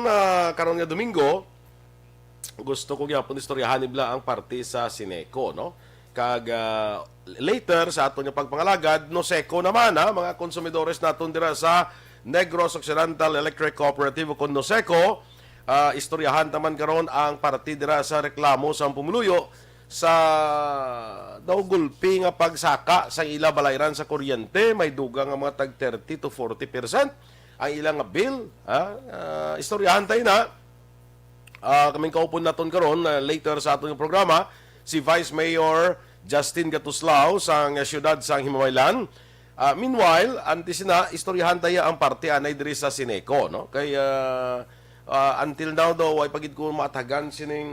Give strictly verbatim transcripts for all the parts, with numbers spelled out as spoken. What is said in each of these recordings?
Ah, karon nga Domingo, gusto ko gyapon istoryahan nibla ang parte sa Sineco, no? Kag, ah, later sa aton nga pagpangalagad, Noseco naman, ha, mga konsumidores naton dira sa Negros Occidental Electric Cooperative o kon Noseco, ah, istoryahan ta man karon ang parte dira sa reklamo sang pumuluyo sa daw gulpi nga pagsaka sang ila balayran sa kuryente. May dugang nga mga tag thirty to forty percent ang ila nga bill, ha? Ah, istoryahan tayo na. Ah, kaming kaupon naton karon, ah, later sa aton programa, si Vice Mayor Justin Gatuslao sang siyudad sang Himamaylan. Ah, meanwhile, antes na, istoryahan tayo ang parte anay diri sa Sineco, no? Kay, ah, ah, until now daw, way pa gid ko matagan sining,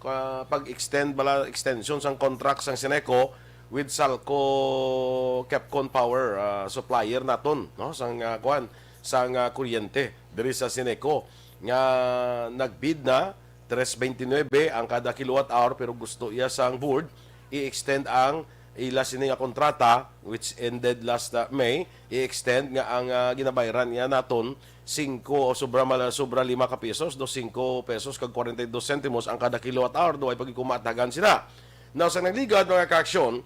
ah, pag-extend bala, extension sang contract sang Sineco with Salco Kepcon Power, ah, supplier naton, no? Sang, ah, kuan, sang, ah, kuryente diri sa Sineco nga nagbid na tres veintinuebe ang kada kilowatt hour, pero gusto iya sang board i-extend ang ila sini nga kontrata, which ended last, ah, May, i-extend nga ang, ah, ginabayran niya naton singko o sobra mala-, sobra lima ka pesos, do singko pesos kag kwarenta y dos sentimos ang kada kilowatt hour, do ay pagigkumatagan sila. Now, sa nagligad, mga kaaksyon,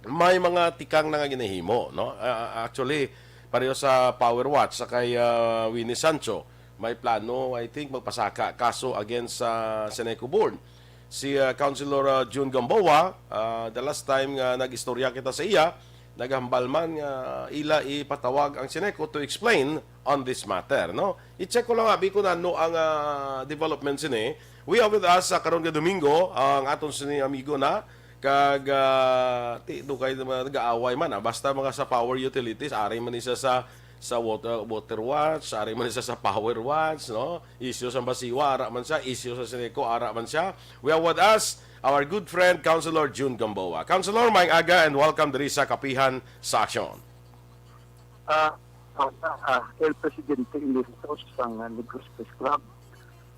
may mga tikang na nga ginahimo, no? Ah, actually, pareho sa Power Watch sa kay, ah, Winnie Sancho, may plano, I think, magpasaka kaso against sa Seneco Board. Si, ah, Councilor, ah, June Gamboa, ah, the last time nga nag-istorya kita sa iya, naghambal man nga ila ipatawag ang Seneco to explain on this matter, no? I-check ko lang, abi, kung ano ang, ah, development sini. We have with us, ah, karon nga Domingo, ang aton sini amigo na kag, ah, ti, dugay naman nag-aaway man, ah. Basta mga sa power utilities, ari man ni siya sa, sa water, water watch, ari man ni siya sa power watch, no? Isyu sa Basiwa, ara man siya. Isyu sa Sineco, ara man siya. We have with us our good friend, Councilor June Gamboa. Councilor, maayong aga and welcome diri sa Kapihan sa Aksyon. Ah, ah, ah, El Presidente Emeritus sang, ah, Negros Press Club,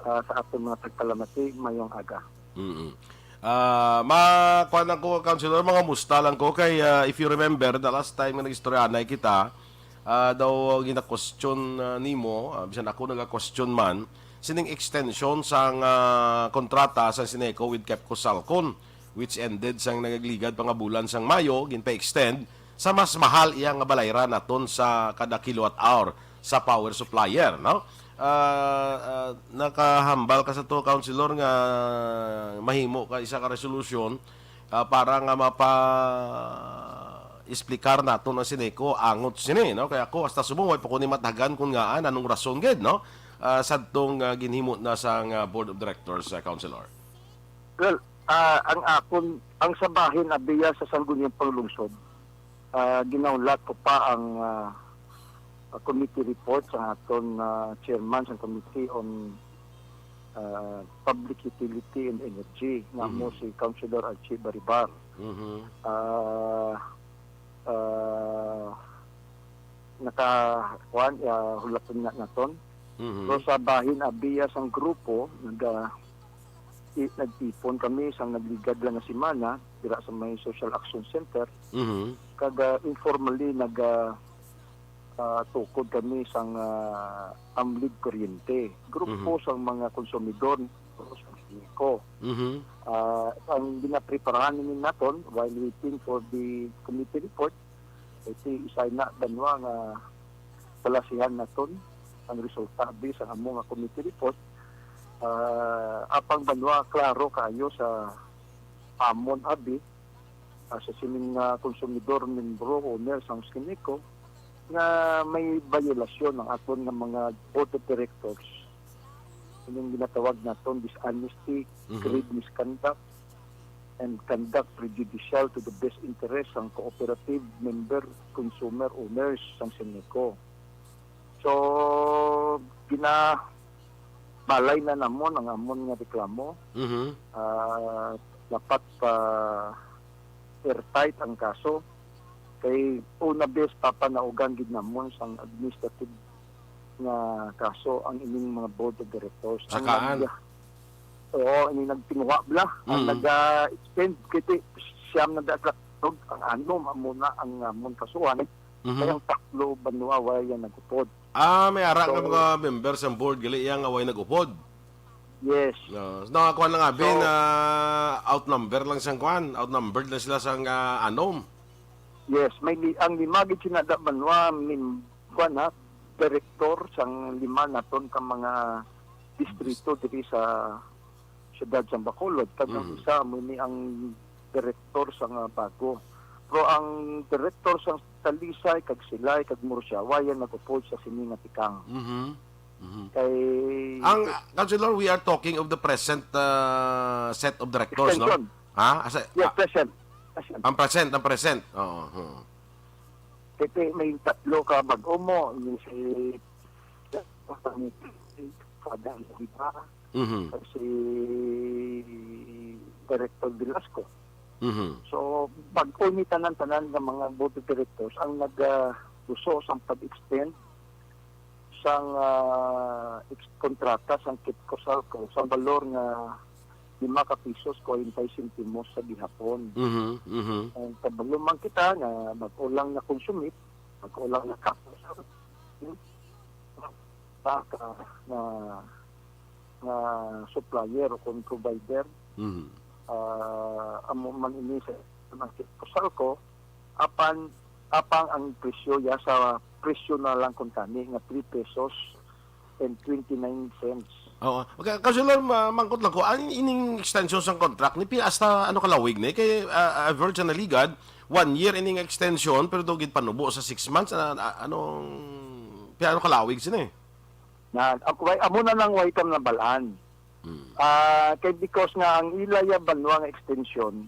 ah, sa aton mga tagpalamati, mayong aga. Mm. Ah, ma-, kuan lang ko, Councilor, mga musta lang ko kay, ah, if you remember, the last time nga nag-istoryanay kita, ah, daw gina-question, ah, nimo, ah, bisan ako naga-question man, sining extension sang, ah, kontrata sa Sineco with Kepco Salcon, which ended sang nagagligad pa nga bulan sang Mayo, ginpa-extend sa mas mahal iya nga balayran naton sa kada kilowatt hour sa power supplier, no? Ah, ah, nakahambal ka sa to, Councilor, nga mahimo ka isa ka resolution, ah, para nga mapa-explicar naton ang Sineco angot sini, no? Kaya ako, hasta subong, way pa ko ni matagan kung ngaan, anong rason gid, no? Ah, sadtong, ah, ginhimo na sang, ah, Board of Directors, ah, Councilor. Well, ah, ang akon, ang sa bahin abiya sa Sangguniang Panglungsod, ah, ginahulat ko pa ang, ah, ah, committee report sa aton, ah, chairman sa Committee on, ah, Public Utility and Energy, nga mo Mhm. si Councilor Archie Baribar. Mhm. Ah, ah, naka, kuwan, ah, hulaton na naton. Mhm. So, sa bahin abiya sang grupo, naga-, i-, nagtipon kami sang nagligad lang nga semana dira sa may Social Action Center. Mhm. Kag, ah, informally, naga-, ah, tukod kami sang, ah, Amlid Kuryente, grupo Mhm. sang mga konsumidor sa Sineco. Mhm. Ah, ang ginapreparahan namin naton while waiting for the committee report, iti isay na banwa nga balasihan naton ang resulta abi sang amo nga committee report. Ah, apang banwa klaro kaayo sa amon abi, ah, sa sining, ah, konsumidor, membro, owner sang Sineco, nga may bayolasyon ang aton nga mga board of directors. Ining ginatawag naton dishonesty, Mhm. grave misconduct, and conduct prejudicial to the best interest sang cooperative member, consumer, owners sang Sineco. So, ginabalay na namon ang amon nga reklamo. Mhm. Ah, dapat pa airtight ang kaso. Kay una bes, papanaugan gid namon sang administrative nga kaso ang ining mga board of directors. Ang Sakaan? nag-, oo, ining nagtinguha bala. Ang Mm. nag-extend, kiti siyam na dagat, ang anom amo na ang amon kasuhan. Mhm. Kay ang tatlo banwa wala yan nagupod. Ah, may ara nga So, mga member sang board gali iya nga way nag-upod. Yes. No, no, kuwan lang abi So, na outnumber lang sang kuwan, outnumbered lang sila sang, ah, anom. Yes, may li-, ang lima gid sina da Banwa, min-, kuwan ha, direktor sang lima naton ka mga distrito diri sa siyudad sang Bacolod, kag ang Mhm. isa mo ni ang direktor sang, ah, Bago. Pero ang direktor sang Talisay, kag Silay, kag Murcia, wa yan nag-upod sa sini nga tikang. Mhm. Mhm. Kay Ang, ah, Councilor, we are talking of the present, ah, set of directors, no? Extension. Ha? Asa, Yes, ah, present. Present. ang present, ang present. Oo. Hmm. Kasi may tatlo ka bag-o mo, ni si Father Oliva, Mhm. si Director Velasco. Mhm. So, bag-o ni tanan-tanan nga mga board of directors ang nag, ah, gusto sang pag-extend sang, ah, ex-, kontrata sang Kitco Salco sa balor nga lima ka pisos kwarenta sentimos sa gihapon. Mhm, mhm. Ang kabalo man kita nga bag-o lang na consumit, bag-o lang na kapos, baka nga, nga supplier o kung provider, Mhm. ah, amo man ini sa, sa Kitco Salco, apan, apang ang presyo ya sa presyo na lang kuntani nga three pesos and twenty-nine cents. Oo. Ka-, Councilor, ma-, mangkot lang ko, ang ining extension sang contract ni, pi-, hasta ano kalawig ni? Kay, ah, I've heard sa Naligad, one year ining extension, pero daw gid panubo sa six months. Ah, ah, anong, pi-, ano kalawig sini? Na, ako, way, amo na nang way kam nabalaan. Hmm. Ah, kay because nga ang ila ya Banwa nga extension,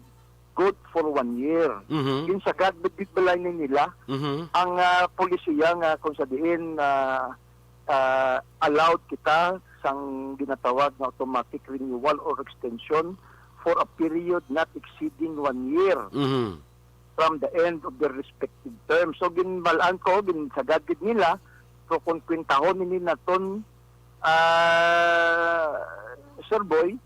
good for one year. Mhm. Ginsagad gid balay ni nila Mhm. ang, ah, polisiya nga kung sa diin, ah, ah, allowed kita sang ginatawag nga automatic renewal or extension for a period not exceeding one year Mhm. from the end of their respective term. So, ginbalaan ko, ginsagad gid nila, so kung kwintahon ini naton, ah, Sir Boy,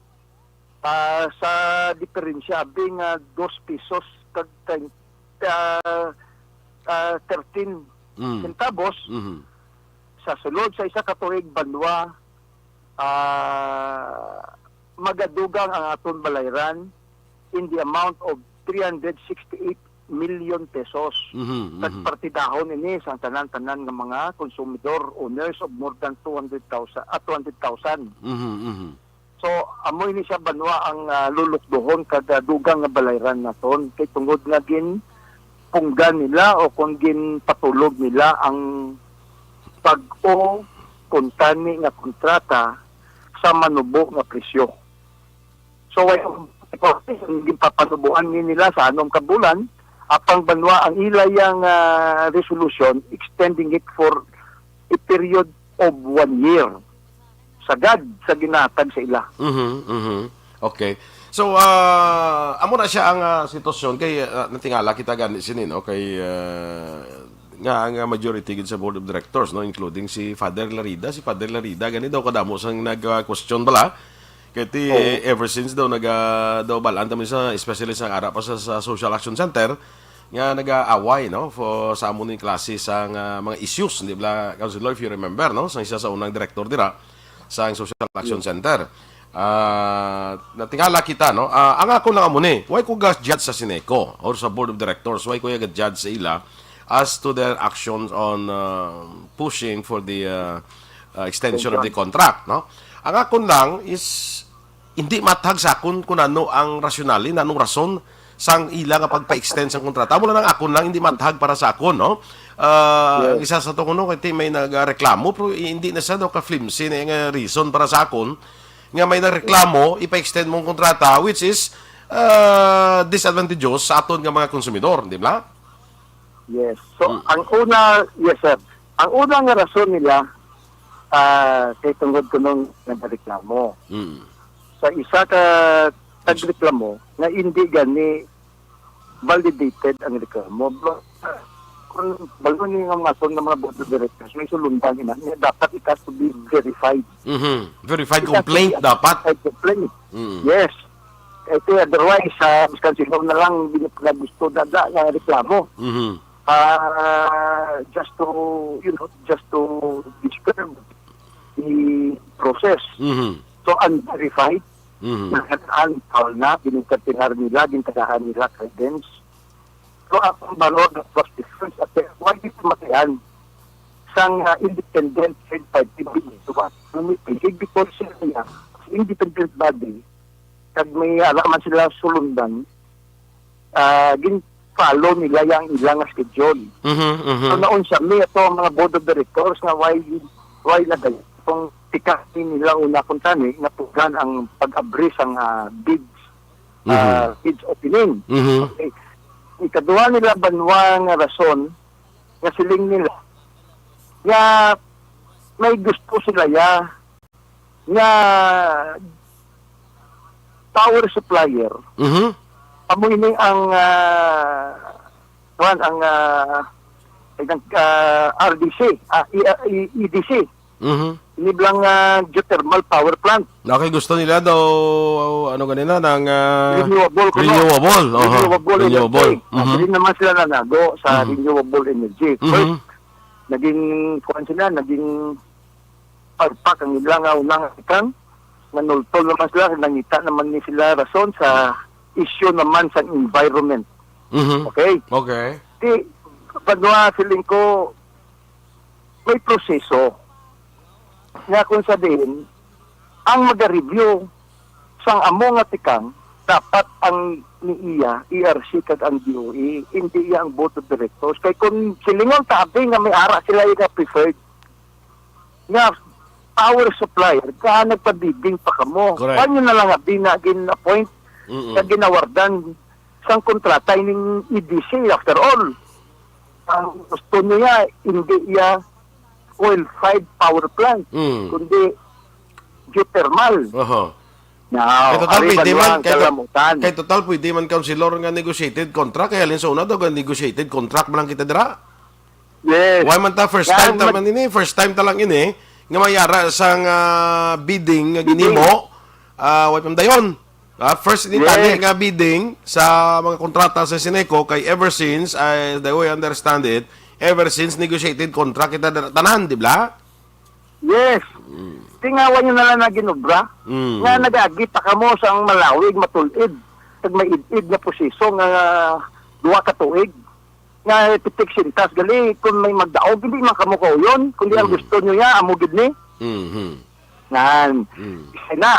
ah, sa diferensya, abi nga dos pesos kag treinta, ah, ah, thirteen Mm. centavos, Mhm. sa sulod sa isa ka tuig, Banwa, ah, magadugang ang aton balayran in the amount of three hundred sixty-eight million pesos. Mhm, mhm. Tagpartidahon ini sang tanan-tanan nga mga konsumidor, owners of more than two hundred thousand, ah, two hundred thousand. Mhm, mhm. So, amo ini siya, Banwa, ang, ah, lulukdohon kag, ah, dugang nga balayran naton. Kay tungod nga ginpunggan nila o kung ginpatulog nila ang bag-o kuntani nga kontrata sa manubo nga presyo. So, way, gipapanuboan ni nila sa anom ka bulan, apang, Banwa, ang ila yang, ah, resolution, extending it for a period of one year. Sagad sa ginatag sa ila. Mhm, mhm. Okay. So, ah, amo na siya ang, ah, sitwasyon kay, ah, natingala kita gani sini, no, kay, ah, nga ang, ah, majority gid sa board of directors, no, including si Father Larida, si Father Larida gani daw kadamo sang nag, ah, question bala. Kay ti, Oo. ever since daw naga, daw balaan ta man sa, especially sa ara pa sa, sa Social Action Center, nga nag-aaway, no, for sa amo ning klase sang, ah, mga issues, di ba, Councilor, if you remember, no, sa isa sa unang direktor dira sang Social Action Yes. Center. Ah, natingala kita, no? Ah, ang ako lang amo ni, why ko ga-judge sa Sineco or sa Board of Directors? Why ko ga-judge sa ila as to their actions on, ah, pushing for the, ah, ah, extension of the Extension. contract, no? Ang akon lang is, hindi mathag sa akon kung ano ang rasyonale, anong rason sang ila nga pagpa-extend sang kontrata. Amo lang ang akon lang, hindi mathag para sa akon, no? Ah, Yes. ang isa sa to kuno, kay may nagreklamo, pero hindi na siya daw ka-flimsy na nga reason para sa akon, nga may nagreklamo, ipa-extend mong kontrata, which is, ah, disadvantageous sa aton nga mga konsumidor, di ba? Yes. So, Mm. ang una, yes, sir. Ang una nga rason nila, ah, kay tungod kunong nagreklamo. Mm. Sa isa ka tagreklamo nga hindi gani validated ang reklamo. Kung balo ni nga mason nga mga board of directors, may sulundan ina, nga dapat it has to be verified. Mhm. Verified It has to complaint be a dapat. verified complaint. Mm. Yes. Ito, otherwise, sa miskan sino na lang, hindi na gusto dada nga reklamo. Mhm. Ah, just to, you know, just to disturb the process. Mhm. So, unverified, Mhm. nagkataon, foul na, ginkonsiderar nila, gintagaan nila credence. So, akong baro nga cross defense, at why di pamatian sang, ah, independent third party body to what? Kung may pigig, because sila niya, independent body, kag may ara man sila sulundan, ah, gin-follow nila yang ila nga schedule. Mhm, mhm. So, naunsa mi ato ang mga board of directors nga why, why na dayon kung tikang nila una kung tani nga pugan ang pag-abri sang, ah, bids, Mhm. ah, bids opening. Mhm. Okay. Ikaduha nila banwa nga rason nga siling nila nga may gusto sila ya nga power supplier. Mhm. Amo ini ang, ah, kuwan, ang, ah, ay, ang, ah, R D C, ah, E-, ah, E-, E D C. Mhm. Ini bilang, ah, geothermal power plant. Okay, gusto nila daw, ano ganina, ng, ah, Renewable kuno. Renewable, oho. Renewable Renewable. Energy. Ah, Mhm. dili naman sila nanago sa Mhm. renewable energy. Mhm. First, naging, kuwan sila, naging palpak ang ila nga unang ikang, nanultol naman sila, nangita naman ni sila rason sa issue naman sa environment. Mhm. Okay? Okay. Di, banwa, siling ko, may proseso nga kung sa diin, ang maga-review sang amo nga tikang, dapat ang ni iya, E R C kag ang D O E, hindi iya ang board of directors. Kay kung silingon ta abi nga may ara sila nga preferred nga power supplier, ka nagpa-bidding pa kamo. Correct. Why nyo na lang abi na gin-appoint Mm-mm. kag ginawardan sang kontrata ining E D C after all? Ang gusto niya, hindi iya coal-fired power plant, Mm. kundi geothermal. Oho. Now, Kay total, ari pwede ba man, ang kay to-, kalamutan? Kay total, pwede man, Councilor, nga negotiated contract, kay halin sa una daw, nga negotiated contract man lang kita dira. Yes. Why man ta, first Kaya time ta mag- man ini, first time ta lang ini, nga may ara sang, ah, bidding nga Bidding. ginimo, ah, why man dayon? Ah, first ini Yes. tani nga bidding sa mga kontrata sa Sineco, kay ever since, I, the way I understand it, ever since negotiated contract kita dira tanan, di ba? Yes. Mm. Tingawan nyo na lang na ginobra. Mm. Nga nag-agi pa kamo sang malawig, matulid, kag may id-id nga proseso nga duha ka tuig. Nga pitik sintas, gali, kung may magdaog, hindi man kamo kauyon. Kundi ang Mm. gusto nyo ya, amo gid ni. Mhm. Nan. Mm. Isa na.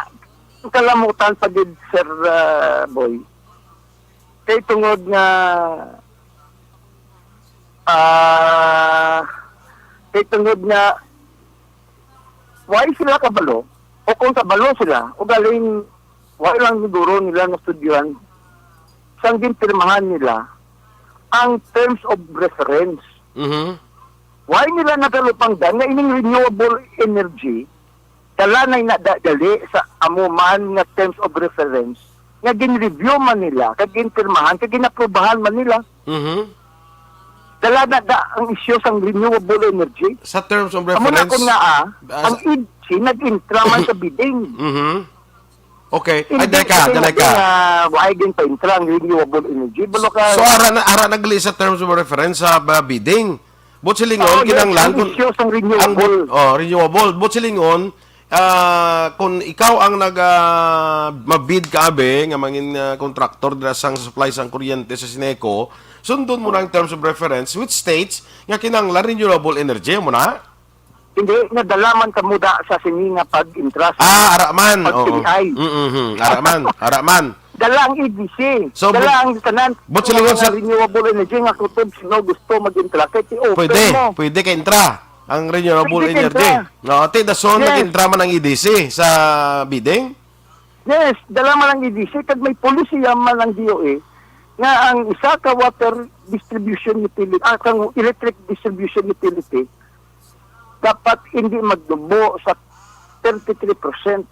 Ang kalamutan pa gid, Sir, ah, Boy. Kay tungod nga, ah, kay tungod nga, why sila kabalo? O kung kabalo sila, ugaling, why lang siguro nila nastudyohan sang ginpirmahan nila ang terms of reference? Mhm. Why nila nagalupangdan nga ining renewable energy, dala na ina da-, dali sa amo man nga terms of reference, nga gin-review man nila, kag ginpirmahan, kag ginaprubahan man nila? Mhm. Dala na da ang isyu sang renewable energy. Sa terms of Amo na reference, kun nga, ah, ah, ang sa E D C nag-intra man sa bidding. Mhm. Okay. Ay, Hindi dali ka, kasi dali ka. nga, ah, why din pa-intra ang renewable energy? Balo ka. So, ara na, ara na gali sa terms of reference sa, ah, bidding. But silingon, Oo, yes, kinanglan ang kun isyu sang ang renewable. Oh, renewable. But silingon, ah, kung ikaw ang nag, ah, mabid ka, abi, nga mangin, ah, contractor dira sang supply sang kuryente sa Sineco, sundon mo na ang terms of reference which states nga kinanglan renewable energy, mo na? Hindi, nadala man kamo da sa sini nga pag-intra sa Ah, ara man. Oo. pag-P D I. Mm-mm. Ara man. Ara man. Dala ang E D C. So, Dala bu-, ang tanan. but silingon sa Mga renewable energy nga kutob sino gusto mag-intra. Kay ti-open Pwede. mo. Pwede ka intra ang renewable Pwede ka energy. intra. No, ti dason Yes. nag-intra man ang E D C sa bidding? Yes, dala man ang E D C, kag may polisiya man ang D O E nga ang isa ka water distribution utility, ah, kang electric distribution utility, dapat hindi magdubo sa thirty-three percent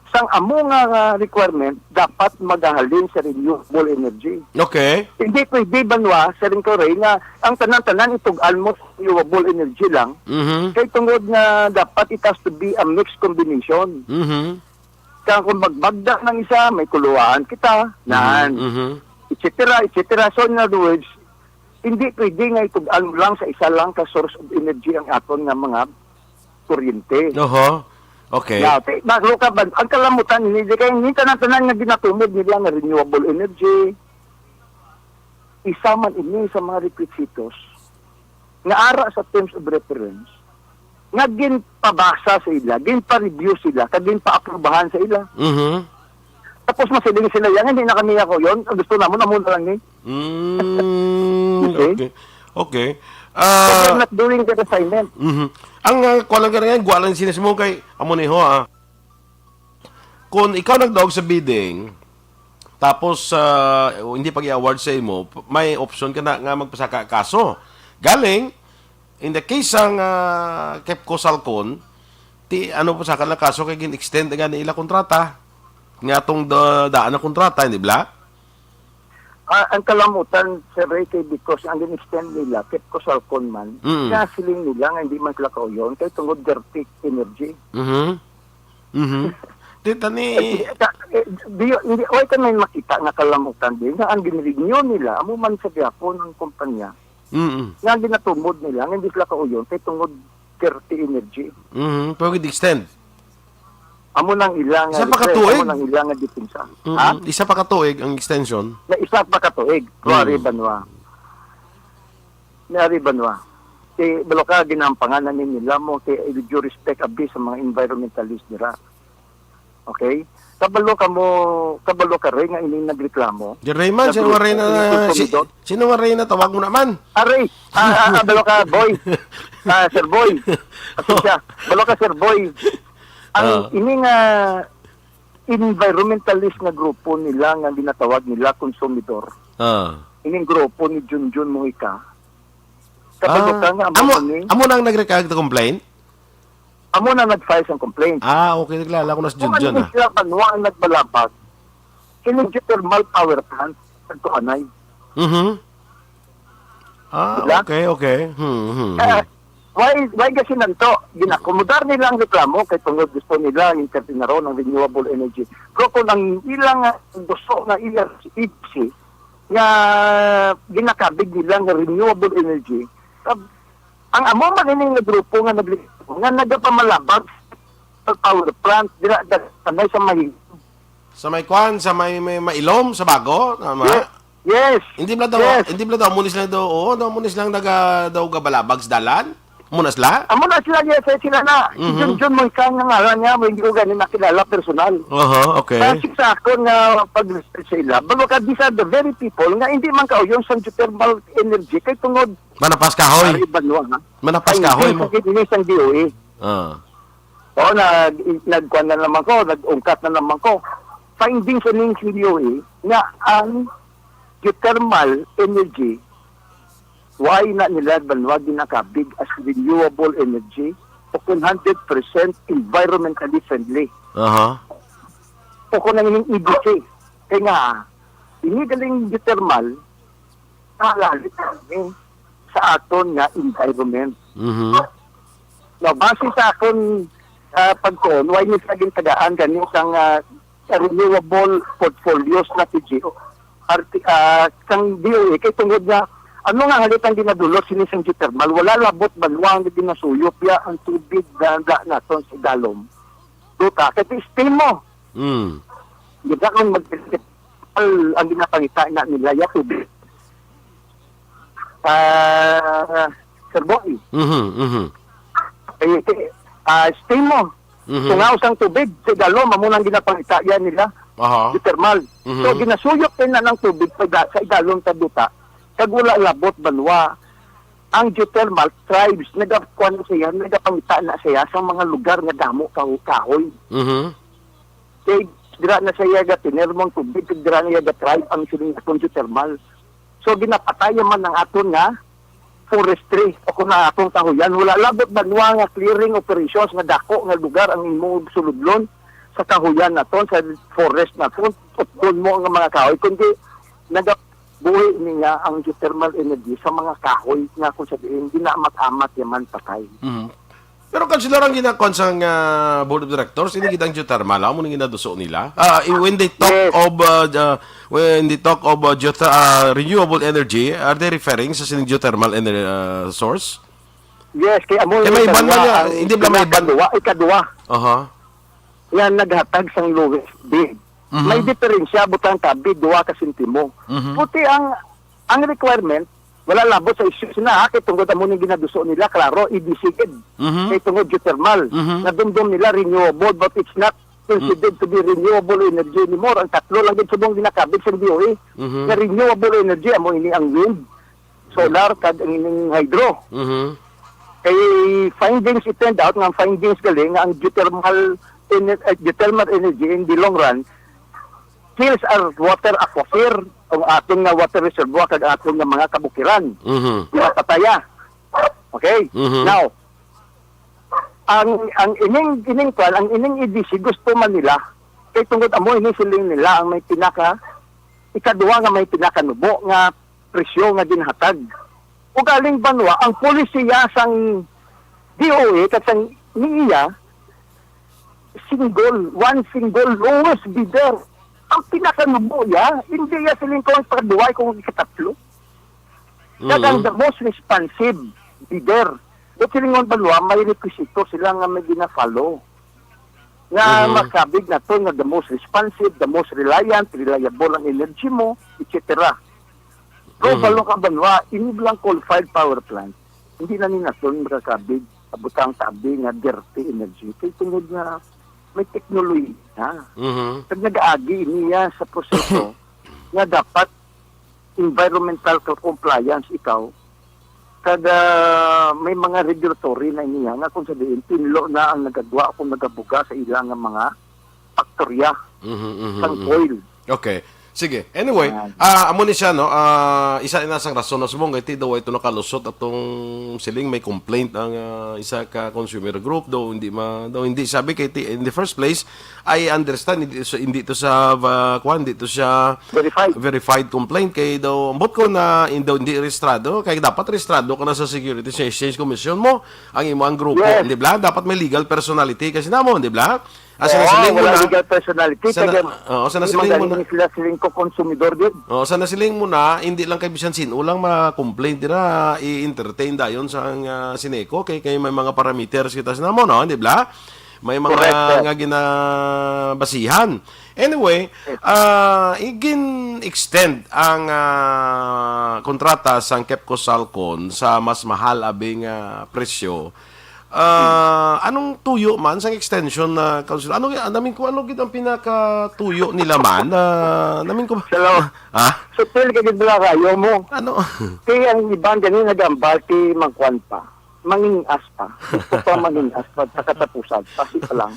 sang amo nga, nga requirement, dapat magahalin sa renewable energy. Okay. Hindi pwede, banwa, sa Ringkaray, nga ang tanan-tanan itug-an mo sa renewable energy lang. Mhm. Kay tungod nga dapat it has to be a mixed combination. Mhm. Kaya kung magbagda ng isa, may kuluhaan kita, Mhm, nan, mhm. et cetera, et cetera. So, in other words, Hindi pwede nga itug-an lang sa isa lang ka source of energy ang aton nga mga kuryente. Oho. Okay. Now, ti-, baro ka ba, ang kalamutan ini, di kay ni tanan-tanan nga ginatumod nila nga renewable energy, isa man ini sa mga requisitos nga ara sa terms of reference nga ginpabasa sa ila, ginpa-review sila, kag ginpaaprubahan sa ila. Mhm. Tapos masiling sila, "Yan, hindi na kami ako yon. Ang gusto namon, amo na lang ni." Mm, You see? Okay. Okay. So, they're Ah, not doing their assignment. Mhm. Ang, ah, kuwan lang ka rin, guwa lang sinis mo kay, amo ni ho, ah. Kung ikaw nagdaog sa bidding, tapos, ah, hindi pag i-award sa imo, p-, may option ka na nga magpasaka kaso. Galing, in the case sang, ah, Kepco Salcon, ti, ano, pasaka na kaso kay gin-extend nga nila kontrata. Nga tong da-, daan na kontrata, hindi bala? Ah, ang kalamutan, Sir Ray, kay because ang gin-extend nila, Kepco Salcon man, Mm. nga siling nila nga hindi man sila kauyon, kay tungod dirty energy. Mhm. Mhm. Di tani Eh, di, ka, eh, di, hindi, why ka may makita nga kalamutan din nga ang gin-renew nila, amo man sa gihapon ang kumpanya, Mm. nga ginatumod nila, nga hindi sila kauyon, kay tungod dirty energy. Mhm. Pero gid extend. Amo nang ilang Isa pa ka tuig? Amo nang ilang nga depensa. Mm-mm. Ha? Isa pa ka tuig ang extension. Na isa pa ka tuig. Mm. Kuwari, Banwa. Ni Ari Banwa. Si, balo ka, ginampangan na ni nila mo, kay with due respect, abi, sa mga environmentalist dira. Okay? Kabalo ka mo, kabalo ka, Ray, nga ining nagreklamo. Di Ray man, sino nga Ray na, si-, sino nga Ray na tawag mo naman? Aray! Ah, ah, ah, balo ka, Boy. Ah, Sir Boy. Pasensya. Balo ka, Sir Boy. Ang Ah. ining, ah, environmentalist nga grupo nila nga ginatawag nila konsumidor. Ah. Ining grupo ni Junjun Mojica. Kabalo Ah, ka nga amo, amo ni amo nang nagreact complaint? Amo na nag-file sang complaint. Ah, okay. Naglala ko na si Kung Junjun, ano ah. sila, Banwa, ang nagbalabag, kining geothermal power plant, nagtuanay. Mhm. Ah, Diba? okay, okay. Hmm, hmm, Ah, hmm. why, why kasi nanto, ginakomodar nila ang reklamo kay tungod gusto nila ang intertinaron ng renewable energy. Pero kung ang ilang, ah, gusto nga ilang si Ipsi, nga ginakabig nila nga renewable energy, kab-, ang amo man ini nga grupo nga nag-, nga nagapamalabag sa power plant, dira, da-, sa may, sa may Sa may kwan, sa may, may Mailom, sa Bago, tama? Ye-, yes. Hindi bala daw, Yes. hindi bala daw, amo ni sila daw, oo, daw, amo ni sila naga-, daw gabalabag sa dalan? Amo na sila? Amo na sila, yes, eh, sila na. Si Mhm. Junjun Mojica nga ngalan niya, hindi ko gani nakilala personal. Aha, okay. Kasi sa akon nga pag-research sa ila, balo ka, these are the very people nga hindi man kauyon sa geothermal energy kay tungod Manapas kahoy. Ari Banwa, ha? Manapas Ay, kahoy hindi, mo. Hindi, hindi sang D O A. Ah. Oo, nag-, nagkuan na naman ko, nag-ungkat na naman ko. Findings sa ning C D O E nga ang geothermal energy, why na nila Banwa ginakabig as renewable energy o kung hundred percent environmentally friendly. Aha. O kung ang ining E B C. Kaya nga, ini galing geothermal, nalalit kami sa aton nga environment. Mhm. Now, base sa akon, ah, pagtuon, why ni sa gintagaan gani sang, ah, renewable portfolio strategy, arti-, ah, sang D O E, kay tungod nga, ano nga halit ang ginadulot sini sang geothermal? Wala labot banwa nga ginasuyop ya ang tubig na, na naton sa igalom. Duta, kay ti-, steam mo. Mm. Di ba kung mag-, ang ginapangita na nila, ya tubig. Ah, Sir Boy. Mhm, mhm. Eh, eh, ah, steam mo. Mhm. Tungaw sang tubig, sa igalom, amo nang ginapangita yan nila. Aha. Geothermal. Mhm. So, ginasuyok din na ng tubig sa, sa igalom sa duta. Kag wala labot banwa. Ang geothermal tribes, nagakuan na siya, nagapangita na siya sa mga lugar nga damo kaho-, kahoy. Mhm. Kay dira na siya ga tinermong tubig, kag dira na siya ga-thrive ang siling aton geothermal. So, ginapatay man ang aton nga forestry o kung ang aton kahuyan. Wala labot banwa nga clearing operations nga dako nga lugar ang imo suludlon sa kahuyan naton, sa forest naton, utdon mo ang mga kahoy, kundi nagabuhi niya ang geothermal energy sa mga kahoy nga kung sa diin, di na amat-amat yaman patay. Mhm. Pero, Councilor, ang ginakuan sang, ah, Board of Directors, ini gid ang geothermal, amo ning ginaduso nila. Ah, i-, when they talk Yes. of, ah, the, when they talk of, ah, geother-, ah, renewable energy, are they referring sa sining geothermal ener-, ah, source? Yes, kay amo Kay yung may iban man ikaduha, niya, ang hindi ba may iban? pinakaduwa, ikaduha Aha. nga naghatag sang lowest bid. Mhm. May diferensya, butang tabi, duwa ka sentimo. Mhm. Puti ang, ang requirement, wala labot sa issues na, ha, kay tungod amo ning ginaduso nila, klaro, i-D C gid. Mhm. Kay tungod geothermal, Mhm. nadumdom nila renewable, but it's not considered to be renewable energy anymore. Ang tatlo lang gid subong ginakabig sa D O E Mhm. na renewable energy, amo ini ang wind, solar, kag ang ining hydro. Mhm. Kay findings, it turned out nga ang findings gali nga ang geothermal ener-, eh, geothermal energy in the long run kills our water aquifer, ang aton nga water reservoir kag aton nga mga kabukiran. Mhm. Mapataya. Okay? Mhm. Now, ang, ang ining, ining kwan, ang ining E D C gusto man nila. Kay tungod amo ini siling nila ang may pinaka, ikaduha nga may pinakanubo nga presyo nga ginhatag. Ugaling banwa, ang polisiya sang D O E kag sang NEA, single, one single lowest bidder. Ang pinakanubo ya, hindi ya siling ko ang pagduway kung ikatatlo. Kag ang Mhm. the most responsive bidder. But silingon banwa, may requisito sila nga may gina-follow. Nga Mhm. makabig na to nga the most responsive, the most reliant, reliable ang energy mo, et cetera. Pero Mhm. balo ka banwa, ini lang coal-fired power plant, hindi na ni naton makakabig, abutang tabi nga dirty energy. Kay tungod nga may teknolohiya. Mhm. Kag nagaagi niya sa proseso nga dapat environmental co-, compliance ikaw, kag, ah, may mga regulatory na niya nga kung sa diin tinlo na ang nagagwa o kung nagabuga sa ila nga mga faktorya Mhm, mhm, sang mhm. coal. Okay. Sige. Anyway, Yan. ah, amo ni siya, no? Ah, isa na sang rason na subong kay ti daw ito nakalusot atong siling may complaint ang, ah, isa ka consumer group daw hindi ma-, daw hindi sabi kay ti, in the first place, I understand hindi, so, hindi to sa, ah, kwan, hindi to siya Verified. verified complaint kay daw ambot ko na in daw hindi rehistrado kay dapat rehistrado ka na sa Securities and Exchange Commission mo ang imo ang grupo, Yes. di ba? Dapat may legal personality kasi namo, di ba? Asa na Oo, siling mo wala na? legal personality, Sa na, kaya oo, sa na hindi siling mo na? magaling sila siling ko konsumidor din. Oo, sa na siling mo na, hindi lang kay bisan sino lang ma-complain dira, i-entertain dayon sa ang, ah, Sineco, kay, kay may mga parameters kita sa namo, no? Di ba? May mga Correct, sir. nga ginabasihan. Anyway, Yes. ah, igin-extend ang, ah, kontrata sang Kepco Salcon sa mas mahal abi nga presyo. Ah, anong tuyo man sang extension na, Councilor? Ano, namin ko, ano gid ang pinakatuyo nila man? Ah, namin ko, Hello. Ha? So, feel ka gid bala kayo mo. Ano? Kaya ang iban gani nagambal kay mangkwan pa. Mangingas pa. Gusto pa mangingas pa sa katapusan. Pasi pa lang.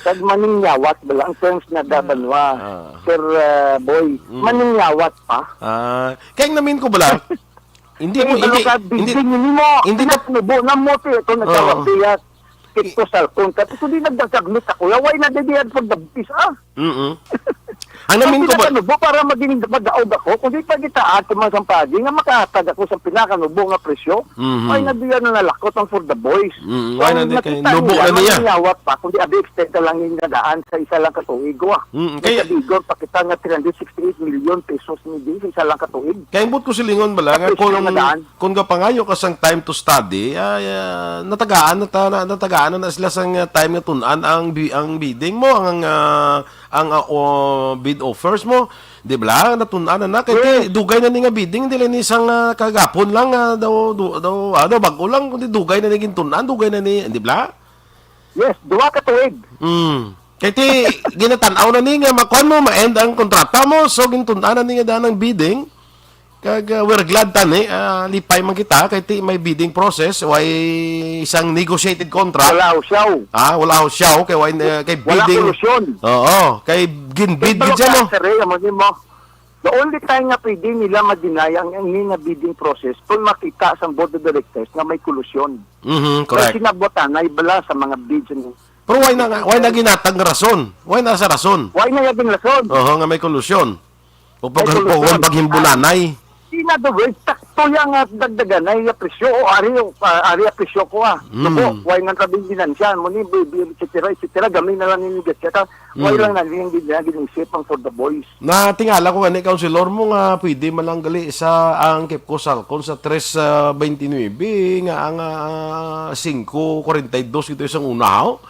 Kag maningyawat bala ang terms na dabanwa. Ah. Sir, ah, Boy, Mm. maningyawat pa. Ah, kaya ang namin ko bala, hindi Kay mo, balo hindi, ka, hindi, building nimo. hindi Anak, nubo na mo, ti, ito Oo. nagkawat siya. Kito sa kun. Tapos hindi nagdagdagmit ako. Yaway na din yan pag nabis, ah. Mm-mm. Ang namin ko ba? Hindi na nubo para maging magaog ako. Kundi pagitaat ko mga sampagi nga makahatag ako sa pinakanubo nga presyo. Mhm. Ay, na diyan na nalakot ang for the boys. Mm, So, ay, na ang di kay nakita nubo nila, na niya. maningyawat pa, kundi abi extend ka lang yung nadaan sa isa lang katuig, wa. Mm, Kaya kaya sa Bigor, pakita nga three hundred sixty-eight million pesos ni din sa isa lang katuig. Kaya ambot ko silingon bala nga Tapos kung, yung nadaan. kung gapangayo ka sang time to study, ay, ah, natagaan, nata-, na-, natagaan na, na sila sang, ah, time nga tun-an ang bi-, ang bidding mo, ang, ang, ah, ang, ah, o, bid offers mo, di ba? Natun-an na na, kay Yes. ti-, dugay na ni nga bidding, dili ni sang, ah, kagapon lang, ah, daw, du-, daw, ah, daw, bag-o lang, kundi dugay na ni gintun-an, dugay na ni, di ba? Yes, duha ka tuig. Mm. Kay ti, ginatan-aw na ni nga makuan mo, ma-end ang kontrata mo, so gintun-an na ni nga daan ang bidding. Kag, ah, we're glad tani, ah, lipay man kita, kay ti may bidding process, way isang negotiated contract. Wala usyaw. Ah, wala usyaw, kay way, ah, kay Wala bidding. kolusyon. Oo, kay ginbid Pero gid siya, no? ka, sir, eh, amo ni mo. The only time nga pwede nila ma-deny ang, ang nga bidding process kung makita sa board of directors nga may kolusyon. Mhm, Kay correct. sinabotanay bala sa mga bids and Pero why na nga, why na ginatag nga rason? Why na sa rason? Why na yung rason? Oho, nga may kolusyon. O May pag-, kolusyon. pag-, paghimbulanay. In other words, tak-, Tuya nga dagdagan na iya presyo, o ari, ah, ari ang presyo ko, ah. Mm. Subo, way nga tabi financial mo ni, bi-, bi-, et cetera, et cetera, gamay na lang ni gasya ka. Way Mm. lang na rin din niya ginisip ang for the boys. Na tingala ko gani, Councilor, mo nga pwede man lang gali sa ang Kepco Salcon sa tres, ah, twenty-nine nga ang, ah, singko kwarenta y dos ito isang una, ho?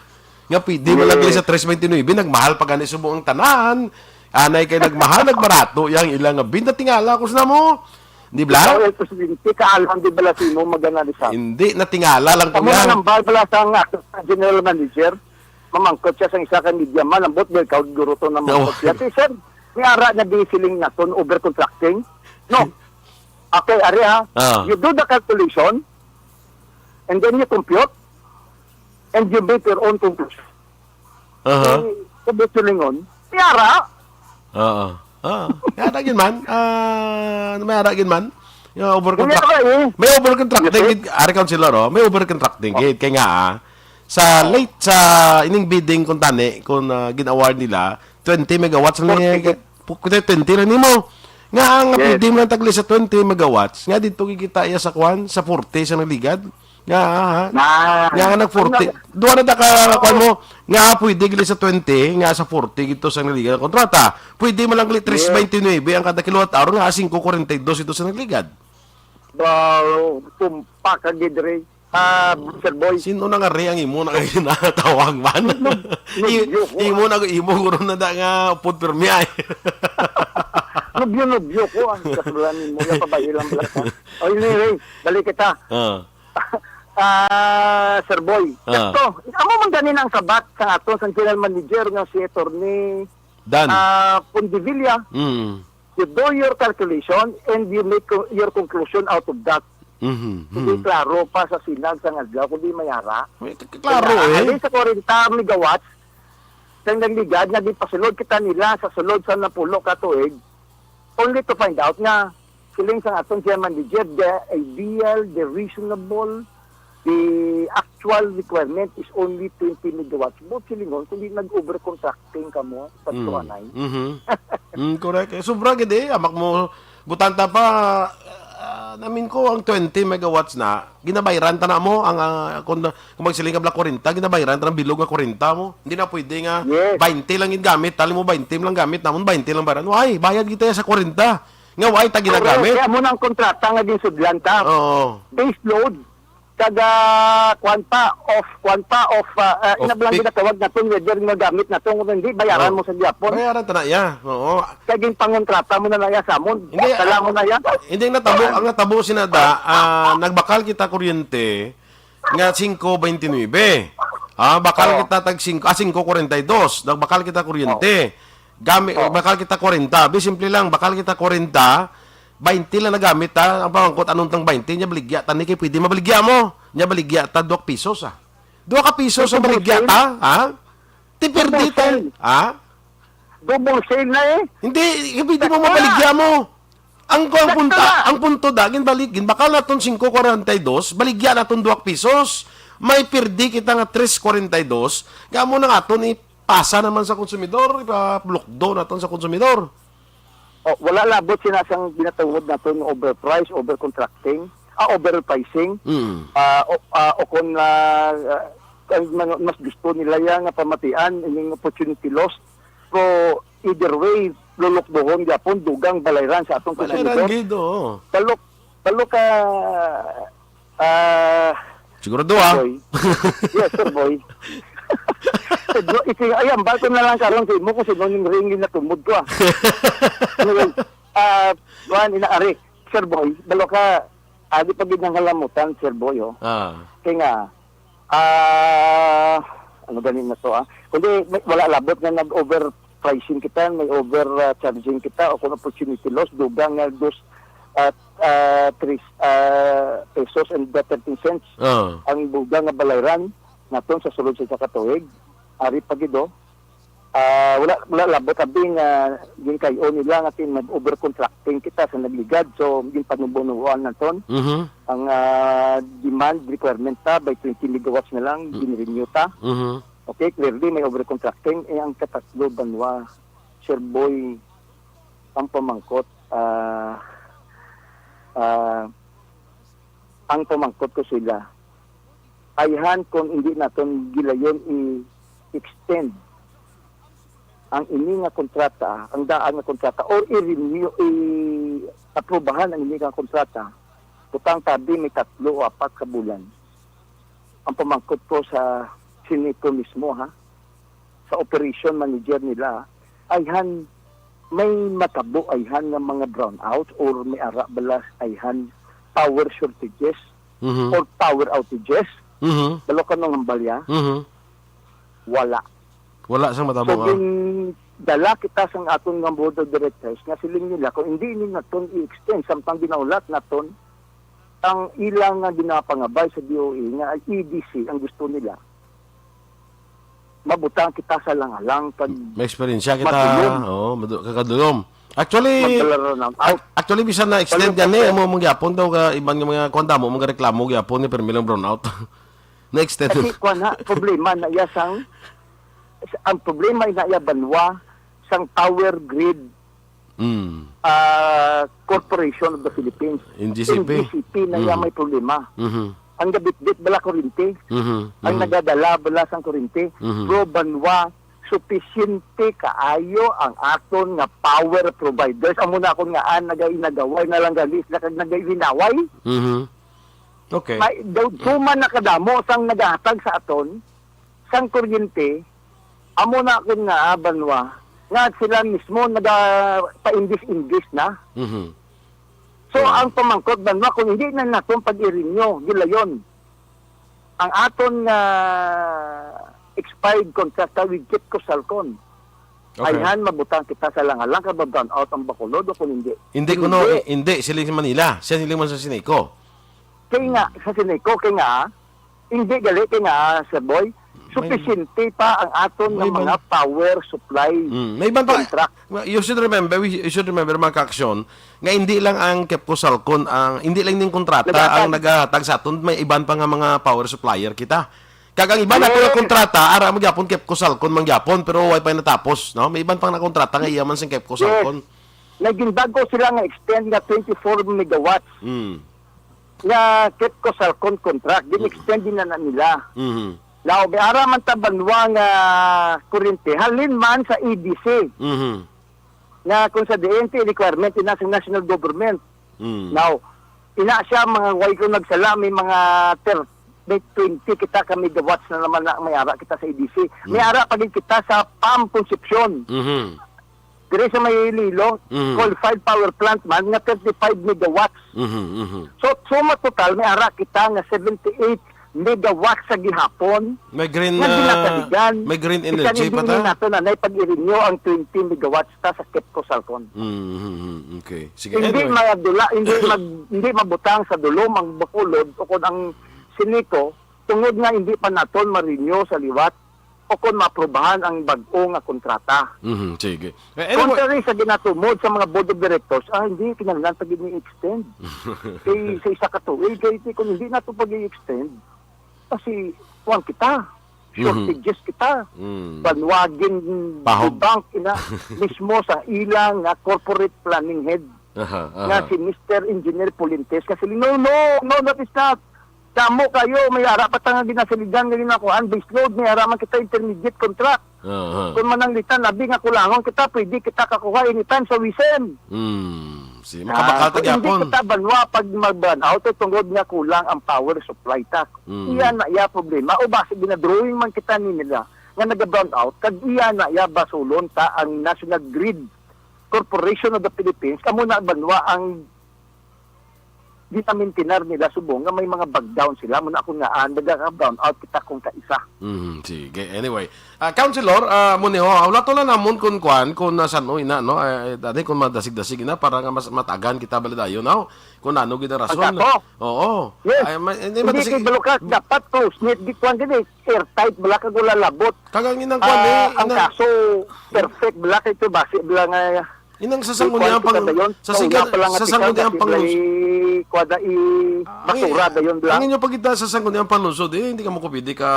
Nga pwede man lang gali sa Yes. tres twenty-nine, nagmahal pa gani subo ang tanan. Anay kay nagmahal, nagbarato yang ilang nga binta, tingala ko sa mo. Di ba? Ikaw, El Presidente, kaalam di bala sa imo mag-analisar? Hindi, natingala lang ko Amo na yan. Nambal bala sa nga, sa general manager, mamangkot siya sa isa ka media man, ambot, Del Caud, guro to na mangkot Oo. siya. Ti, sir, may ara na di siling naton over contracting? No. Okay, ari ha. Ah. You do the calculation, and then you compute, and you make your own conclusion. Aha. Eh, sabi silingon, may ara. Oo. Ah, may ara gid man. Ah, may ara gid man. Yung over Hindi contract. Ka eh. May over contracting Yes, sir. gid, ari, Councilor, oh. May over contracting Oh. gid kay nga, ah, sa Oh. late sa ining bidding kung tani, kung, ah, gin-award nila twenty megawatts lang Forty. ni, pu-, twenty lang nimo. Nga ang Yes. pwede man tagli sa twenty megawatts, nga dito kikita iya sa kwan, sa forty sa nagligad. Nga, ha? Na. Nga nga nag forty. Ano? Duha na ta ka Oo. kwan mo, nga pwede gali sa twenty, nga sa forty gito sa nagligad ang kontrata. Pwede man lang gali Yes. tres twenty-nine ang kada kilowatt hour, nga singko kwarenta y dos ito sa nagligad. Bro, tumpak ka gid, Ray. Ah, Sir Boy. Sino na nga, Ray, ang imo na nga ginatawag man? Nub-, I-, nubyo ko. Imo na, imo guro na da nga upod pirmi ay. Nubyo-nubyo ko ang kasulanan mo. Yung pabayi lang pala. O, anyway, balik kita. Ah. Ah, Sir Boy, Ah. ito, amo man gani ang sabat sa ato sa general manager nga si Attorney, Dan. ah, Pondevilla. Mm. You do your calculation and you make co-, your conclusion out of that. Mhm, Hindi mhm. klaro pa sa sinag sa adlaw, kundi may ara. May k-, k-, klaro Kaya, eh. Halin sa kwarenta megawatts, sa nagligad nga gipasulod kita nila sa sulod sa napulo ka tuig, only to find out nga siling sang atong chairman, the, the ideal, the reasonable, the actual requirement is only twenty megawatts. But silingon, kundi nag-overcontracting kamo sa Mm. tuanay. Mhm. Mm, correct. Eh, sobra gid eh. Amak mo, butanta pa, ah, namin ko ang twenty megawatts na, ginabayran ta na mo, ang, ah, kung, kung magsiling ka bala kwarenta, ginabayran ta ng bilog nga kwarenta mo. Hindi na pwede nga Yes. twenty lang yung gamit, tali mo twenty lang gamit, namon twenty lang bayran. Why? Bayad kita sa kwarenta. Nga why ta Correct. ginagamit? Kaya mo nang kontrata nga ginsudlan ta. Oo. Base load. Kag, ah, kwan pa, off, kwan pa, off, ah, ah, Off ina lang peak. ginatawag naton, whether magamit naton o hindi, bayaran Oh. mo sa gihapon. Bayaran ta na iya. Oo. Kag yung pangontrata mo na na iya sa amon. Hindi, Dala ah, mo na iya. hindi ang natabo, Kwan. ang natabo sina da, ah, nagbakal kita kuryente nga singko twenty-nine. Ah, bakal Oh. kita tag singko, ah, singko kwarenta y dos. Nagbakal kita kuryente. Gami-, Oh. bakal kita kwarenta. Bi, simple lang, bakal kita kwarenta, twenty lang nagamit, ha? Ang pamangkot, anong tang twenty? Nya baligya ta ni kay pwede mabaligya mo. Nya baligya ta, duha pisos, ah. Duha ka pisos ang Double baligya sale. ta, ha? Ti perdi Double ta, sale. ha? Double sale na eh. Hindi, pwede mo Sakto na. mabaligya mo. Ang, ang Sakto punta, na. ang punto da, ginbalik, ginbakal naton singko kwarenta y dos, baligya naton duha ka pisos. May perdi kita nga tres kwarenta y dos, nga mo na nga aton i-, pasa naman sa konsumidor, ipa-lockdown naton sa konsumidor. Oh, wala labot sina sang ginatawag naton nga overprice, overcontracting, ah, overpricing. Mm. Ah, o, ah, o kung, ah, ah, ang mga mas gusto nila yan nga pamatian, yung opportunity loss. So, either way, lulukdohon gyapon, dugang balayran sa atong Balayran konsumidor. gid, oo. Balok, balok ka, ah, Sigurado, ah. Boy. Yes, Sir Boy. Sir Boy, isi-, ay, ambal ko na lang karon sa imo kung sino ning ring na tumod ko, ah. Anyway, ah, kuwan, ina, ari, Sir Boy, balo ka, ah, di pa gid nang halamutan, Sir Boy, oh. Ah. Kaya nga, ah, ano ganin na to, ah? Kundi, may, wala labot nga nag-overpricing kita, may over, ah, charging kita, o kung opportunity loss, dugang nga dos, ah, ah, tris, ah, pesos and thirteen cents Ah. ang dugang nga balayran naton sa sulod sa isa ka tuig. Ari pa gid, oh. Ah, wala, wala labot abi nga ginkay-on nila nga tin-, nag-overcontracting kita sa nagligad. So, ginpanubo-nuboan naton Mhm. ang, ah, demand requirement ta by twenty megawatts na lang, Mm. gin-renew ta. Mhm. Okay, clearly may overcontracting. Eh, ang katatlo, banwa, Sir Boy, ang pamangkot, ah, Ah, ang pamangkot ko sila, ayhan kung hindi naton gilayon i-extend ang ini nga kontrata, ang daan nga kontrata, or i-renew, i-aprobahan ang ini nga kontrata, butang tabi may tatlo o apat ka bulan. Ang pamangkot ko sa Sineco mismo, ha, sa operation manager nila, ayhan may matabo ayhan nga mga brownout or may ara bala ayhan power shortages Mhm. or power outages. Mhm. Balo ka nung hambalya? Mhm. Wala. Wala sang matabo, So, ah. gindala kita sang aton nga board of directors nga siling nila kung hindi ni naton i-extend samtang ginahulat naton ang ilang nga ginapangabay sa D O A nga ang E D C ang gusto nila. Mabutang kita sa langalang kag May eksperyensya kita. matulom. Oo, madu- kakadulom. Actually, Magdala ra ng out. ac- actually, bisan na-extend Balo gani, kasi amo mong gyapon daw ka iban nga mga kuwan damo, mga reklamo gyapon ni Permi lang brownout. Na-extend. Kasi kuwan na, problema na iya sang, ang problema na iya banwa sang power grid Mm. ah, Corporation of the Philippines. N G C P. N G C P na iya Mhm. may problema. Mhm. Ang gabitbit bala kuryente. Mhm. Ang Mhm. nagadala bala sang kuryente. Mhm. Pro banwa, supisyente kaayo ang aton nga power providers. Amo na akong nga, ah, nagainagaway na lang gali sila kag nagailinaway. Mhm. Okay. May, daw, duman na kadamo sang nagahatag sa aton, sang kuryente, amo na akon nga, ah, banwa, nga sila mismo nagapaindis-indis na. Mhm. So, Yeah. ang pamangkot, banwa, kung hindi na naton pag-irinyo, gilayon, ang aton nga expired contract with Kitco Salcon, Okay. ayhan, mabutang kita sa langalang kag ma-brown out ang Bacolod o kung hindi. Hindi Kung kuno, hindi, i- hindi, siling sa Manila, siya siling man sa Sineco. Kay nga, sa Sineco, kay nga, hindi gali, kay nga, Sir Boy, May supisyente pa ang aton nga may mga ibang power supply Mm, may iban pa, contract. You should remember, we, you should remember, mga ka-aksyon, nga hindi lang ang Kepco Salcon, ang, hindi lang ning kontrata Naghatag. ang naghatag sa aton, may iban pa nga mga power supplier kita. Kag ang iban nato nga Yes. kontrata, ara man gyapon Kepco Salcon man gyapon, pero way pa natapos, no? May iban pang nakontrata nga iya man sing Kepco Yes. Salcon. Naging bago sila nga extend nga twenty-four megawatts Mm. nga Kepco Salcon contract, Mm. gin-extend din na, na nila. Mhm. Now, may ara man ta banwa nga kuryente, halin man sa E D C, Mhm. nga kung sa D N T requirement, ina sa national government. Mm. Now, ina siya, mga way ko nagsala, may mga ter-, may twenty kita ka megawatts na naman na may ara kita sa E D C. May Mm. ara pa gid kita sa Pam Concepcion. Mhm. Diri sa may Iloilo, Mhm. coal-fired power plant man nga thirty-five megawatts. Mhm, mhm. So, suma total, may ara kita nga seventy-eight megawatts sa gihapon May green, nga ah, ginasaligan. may green Bisan energy hindi pa ta? ni nato na nay pag-irinyo ang twenty megawatts ta sa Kepco Salcon. Mhm, mhm, okay. Sige, Hindi anyway. madula, hindi mag-, hindi mabutang sa dulom ang Bacolod o kung ang Sineco tungod nga hindi pa naton ma-renew sa liwat o kung maaprubahan ang bag-o nga kontrata. Mhm, sige. Eh, anyway. Contrary sa ginatumod sa mga board of directors, ah, hindi, kinahanglan pa gid ni extend. Kay sa isa ka tuig, kay kung hindi nato pag-i-extend, kasi kuwan kita, Mhm. shortages kita. Mm. Banwagin Pahog. Bank, ina, mismo sa ilang nga corporate planning head Aha, nga aha. si Mister Engineer Pulintes. Kasi, "No, no, no, that is not. Damo kayo, may ara pa ta nga ginasaligan nga ginakuhaan, base load, may ara man kita intermediate contract. Aha. Kung mananglitan, abi nga kulangon kita, pwede kita kakuha anytime sa wisen." Hmm. Si Ah, makabakal ta kung hindi gyapon. kita banwa pag mag-brown out, eh, tungod nga kulang ang power supply ta. Mm. Iya na iya problema. O basi ginadrawing man kita ni nila nga naga-brown out, kag iya na iya basulon ta ang National Grid Corporation of the Philippines, kamo na banwa ang ginamintinar nila subong nga may mga bagdown sila. Muna ako nga, ah, naga-brown out kita kung kaisa. Mhm, sige. Anyway, ah, Councilor, ah, mo ni ho, hulaton lang namon kung kwan, kung nasan o ina, no? Eh, dati kung madasig-dasig ina, para nga mas matagan kita balidayon, no? Kung ano gid ang rason. Ang kaso? Oo. Yes. Ay, ma-, hindi Hindi madasig- kay Balukas, dapat close-knit, di kwan gid eh. Airtight, bala kag wala labot. Kag ang inang kwan Ah, eh, ang inang kaso, perfect, bala kay ito, basi, bala nga, Inang sa May sangguniang kwan kita pang-, dayon, sa sa siga-, una pa lang sa nga sangguniang tikang, panglunsod. Kasi may kwada i-, Ah, basura ang, dayon, bla. Ang inyo pagkita sa sangguniang panglunsod, eh, hindi ka mo pwede ka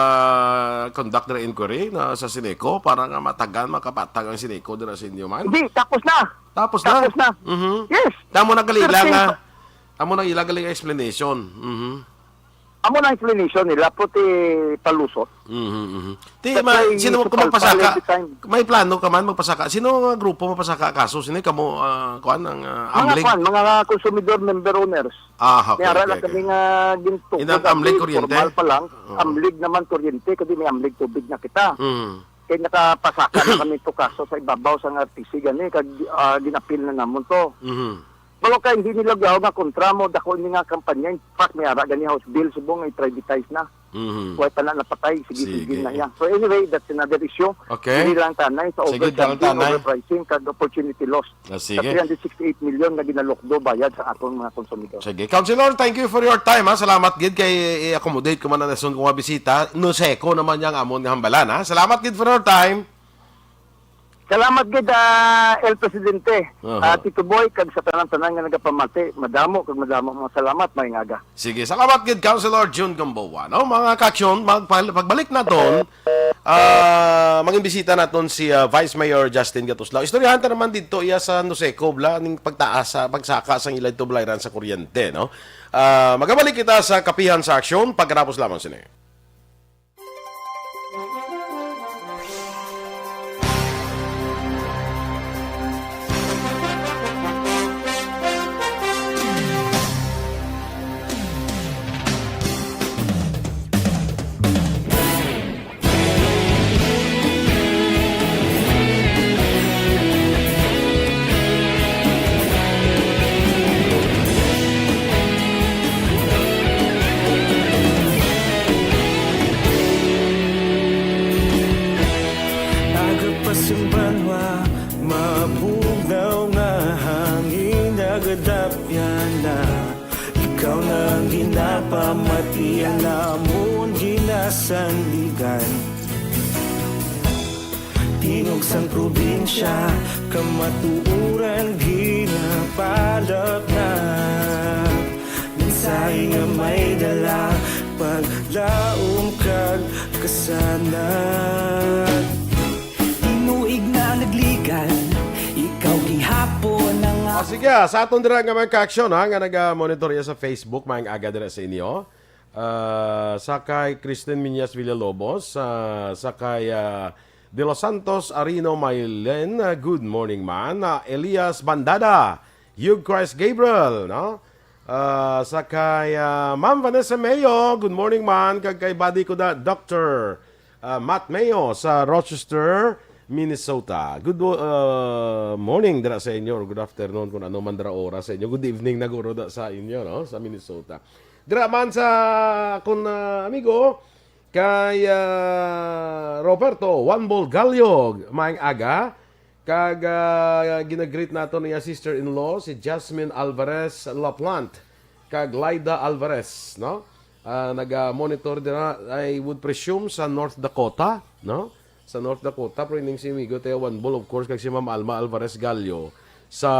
conduct the inquiry na sa Sineco para nga matagan, makapatag ang Sineco dira sa inyo man? Hindi, tapos na. Tapos na? Tapos na. Mhm. Yes. Damo na gali Pero lang, same ah. pa-, Amo nang ila galing explanation. Mhm. Amo na explanation nila, puti palusot. Mhm, mhm. Ti, That's ma, why sino sa kung Palpal magpasaka? every time. May plano ka man magpasaka? Sino nga grupo mapasaka kaso? Sino kamo, ah, kuan ang, ah, Mga Amlig? kwan, mga consumidor member owners. Ah, okay, May ara okay, na okay. kami nga ginto. Inang Amlig Kuryente? Formal pa lang. Oo. Amlig naman kuryente, kundi may Amlig tubig na kita. Mhm. Kaya nakapasaka na kami to kaso sa ibabaw sa nga R T C gani, kag ah, ginapil na namon to. Mhm. Pero kay hindi nila gaw nga kontra mo, dako ni nga kampanya. In fact, may ara gani House Bill, subong i-privatize na. Mhm. Wala pa na napatay, sige, Sige. sige na yan. So anyway, that's another issue. Okay. Hindi lang tanay sa Sige, overcharging, tanay. Overpricing, kag opportunity loss. Ah, Sa sige. three hundred sixty-eight million na ginalokdo bayad sa atong mga konsumidor. Sige. Councilor, thank you for your time, ha. Salamat gid kay i-accommodate ko man ang nasun ko nga bisita. Nuseco naman yang amon nga hambalan, ha. Salamat gid for your time. Salamat gid, ah, El Presidente, Aha. ah, Tito Boy, kag sa tanan-tanan nga nagapamati, madamo kag madamo mga salamat, may ngaga. Sige, salamat gid, Councilor Jun Gamboa. No, mga ka-aksyon, magpal- pagbalik naton, ah, manginbisita naton si ah, Vice Mayor Justin Gatuslao. Istoryahan ta naman dito iya sa Nuseco, bla, ning pagtaas sa pagsaka sang ilay tublayran sa kuryente, no? Ah, magabalik kita sa Kapihan sa Aksyon pagkatapos lamang sini. Aga pa sing banwa, mabugnaw nga hangin, nagadapyan na. Ikaw na ang ginapamati, ang amon ginasandigan. Tingog sang probinsya, kamatuoran ginapalapnat. Mensahe nga may dala, paglaom kag kasanag. Tinuig na nagligan, ikaw gihapon ang Ah, sige, ah, sa aton dira nga mga ka-aksyon, ha, nga naga-monitor iya sa Facebook, maayong aga dira sa inyo. Ah, sa kay Kristen Miñas Villalobos, ah, sa kay ah, De Los Santos Arino Mailen, ah, good morning man. Ah, Elias Bandada, Hugh Christ Gabriel, no? Ah, sa kay ah, Ma'am Vanessa Mayo, good morning man. Kag kay buddy ko da, Doctor ah, Matt Mayo sa Rochester, Minnesota. Good mo- ah, morning dira sa inyo, or good afternoon kung ano man dira oras sa inyo. Good evening na guro da sa inyo, no, sa Minnesota. Dira man sa akon ah, amigo kay ah, Roberto Juan Bolgallo, maayong aga. Kag ah, ginagreet nato niya sister-in-law si Jasmine Alvarez Laplante kag Laida Alvarez, no? Ah, naga-monitor dira, I would presume, sa North Dakota, no? Sa North Dakota, pero ining si Migo Teo Juan Bol, of course, kag si Ma'am Alma Alvarez Gallo sa,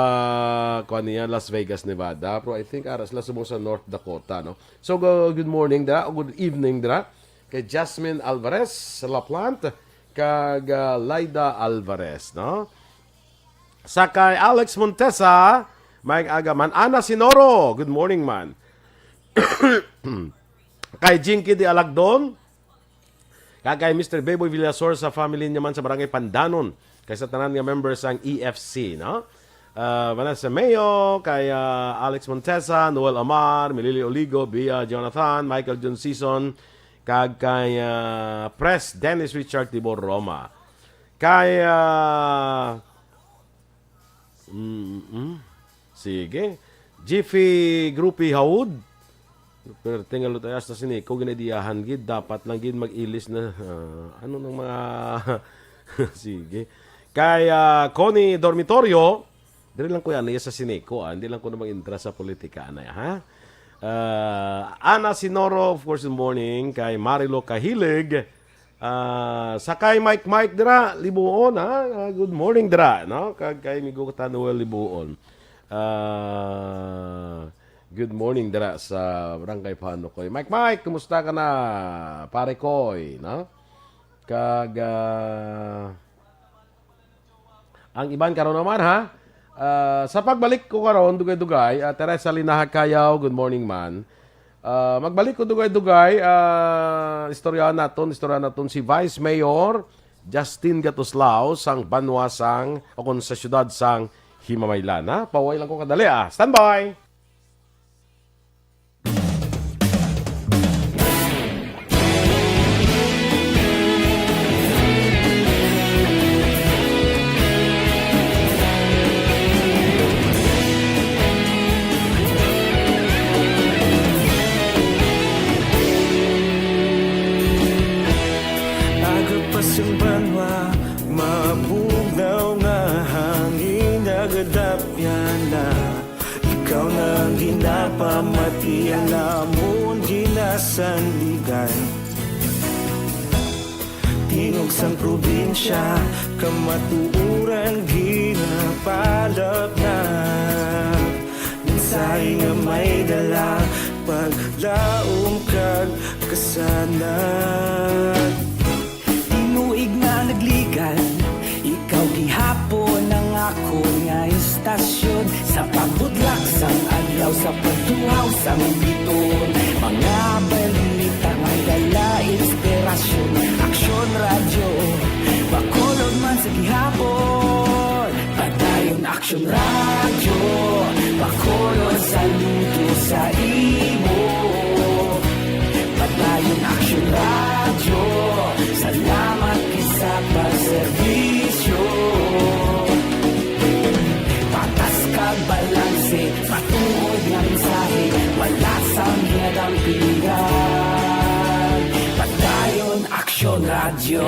kuan niya, Las Vegas, Nevada. Pero I think ara sila subong sa North Dakota, no? So, go- good morning dira, o good evening dira kay Jasmine Alvarez Laplante kag ah, Laida Alvarez, no? Sa kay Alex Montesa, maayong aga man. Ana Sinoro, good morning man. Kay Jinky de Alagdon, kag kay Mister Beboy Villasor sa family niya man sa Barangay Pandanon, kay sa tanan nga members sang E F C, no? Ah, Vanessa Mayo, kay ah, Alex Montesa, Noel Amar, Milili Oligo, Bia Jonathan, Michael John Season, kag kay ah, Pres Dennis Richard Tibor Roma. Kay ah, mm, mm. Sige. Jiffy Grupi Haud. Pero tingalo tayo sa Sineco, ginaidiyahan gid, dapat lang gid mag-ilis na. Ah, ano nang mga sige. Kay ah, Connie Dormitorio, diri lang ko yan, iya sa Sineco, ah. Hindi lang ko na mag-intra sa politika, anay, ha? Ah, Ana Sinoro, of course, good morning. Kay Marilo Kahilig, ah, sa kay Mike Mike dira, Libuon, ha? Ah, good morning dira, no? Kag kay Migo Tanuel Libuon. Ah, good morning dira sa Barangay Panukoy. Mike Mike, kumusta ka na, pare Koy, no? Kag ah, ang iban karon naman, ha? Ah, sa pagbalik ko karon, dugay-dugay, ah, Teresa Linaha Cayaw, good morning, man. Ah, magbalik ko dugay-dugay, ah, istoryahan naton, istoryahan naton si Vice Mayor Justin Gatuslao sang banwa sang, o kon sa siyudad sang Himamaylan, ha? Pauway lang ko kadali, ah. Standby! Aga pa sang banwa, mabugnaw nga hangin, nagadapyan na. Ikaw na ang ginapamati, ang amon ginasandigan. Tingog sang probinsya, kamatuoran ginapalapnag. Mensahe nga may dala, paglaom kag kasanag. Tinuig na nagligan, ikaw gihapon ang akon nga istasyon. Sa pagbudlak sang adlaw, sa pagtuhaw sang bituon, mga balita may dala inspirasyon. Aksyon Radyo, Bacolod man sa gihapon. Padayon Aksyon Radyo, Bacolod, saludo sa imo. Padayon Aksyon Radyo, salamat gid sa pagserbisyo. Patas kag balanse, matuod nga mensahe, wala sang ginadampigan. Padayon Aksyon Radyo.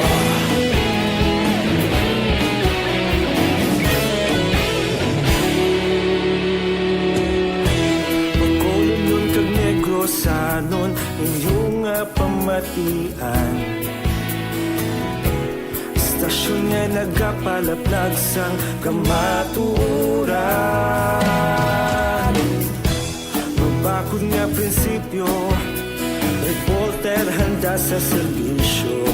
Bacolodnon kag Negrosanon, inyo nga pamatian. Istasyon nga nagapalaplag sang kamatuoran. Mabakod nga prinsipyo, reporter handa sa serbisyo.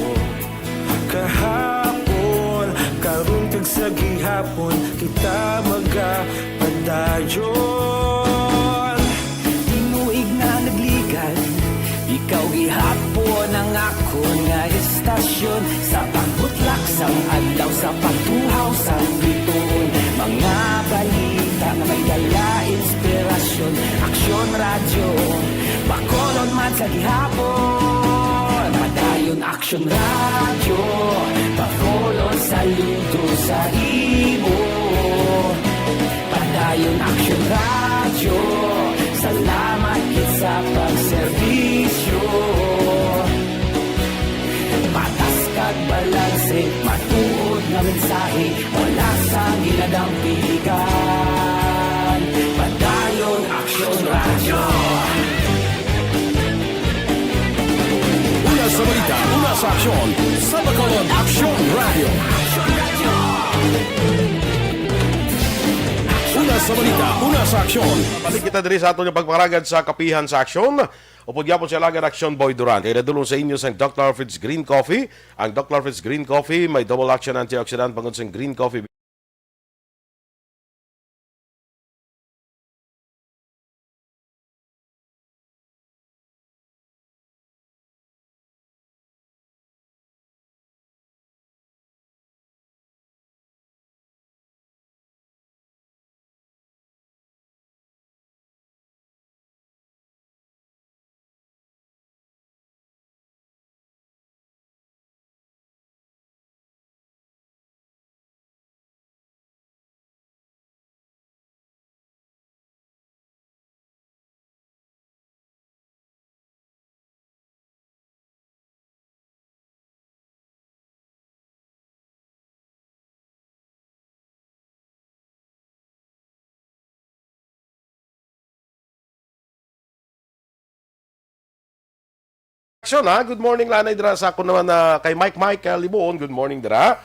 Kahapon, karon kag sa gihapon, kita magapadayon. Tinuig na nagligan, ikaw gihapon ang akon nga istasyon. Sa pagbutlak sang adlaw, sa pagtuhaw sang bituon, mga balita nga may dala inspirasyon. Aksyon Radyo, Bacolod man sa gihapon. Padayon Aksyon Radyo, Bacolod, saludo sa imo. Padayon Aksyon Radyo, salamat gid sa pagserbisyo. Patas kag balanse, matuod nga mensahe, wala sang ginadampigan. Padayon Aksyon Radyo. Una sa balita, una sa aksyon, sa Bacolod Aksyon Radyo. Una sa balita, una sa aksyon. Balik kita diri sa aton nga pagpangaragad sa Kapihan sa Aksyon. Upod gyapon si Alagad Aksyon Boy Duran. Kay nadulong sa inyo sang Doctor Fritz Green Coffee. Ang Doctor Fritz Green Coffee may double action antioxidant bangod sang green coffee. Aksyon, ha? Good morning, Lanay, dira sa akon naman na kay Mike Mike, ah, Libuon. Good morning, dira.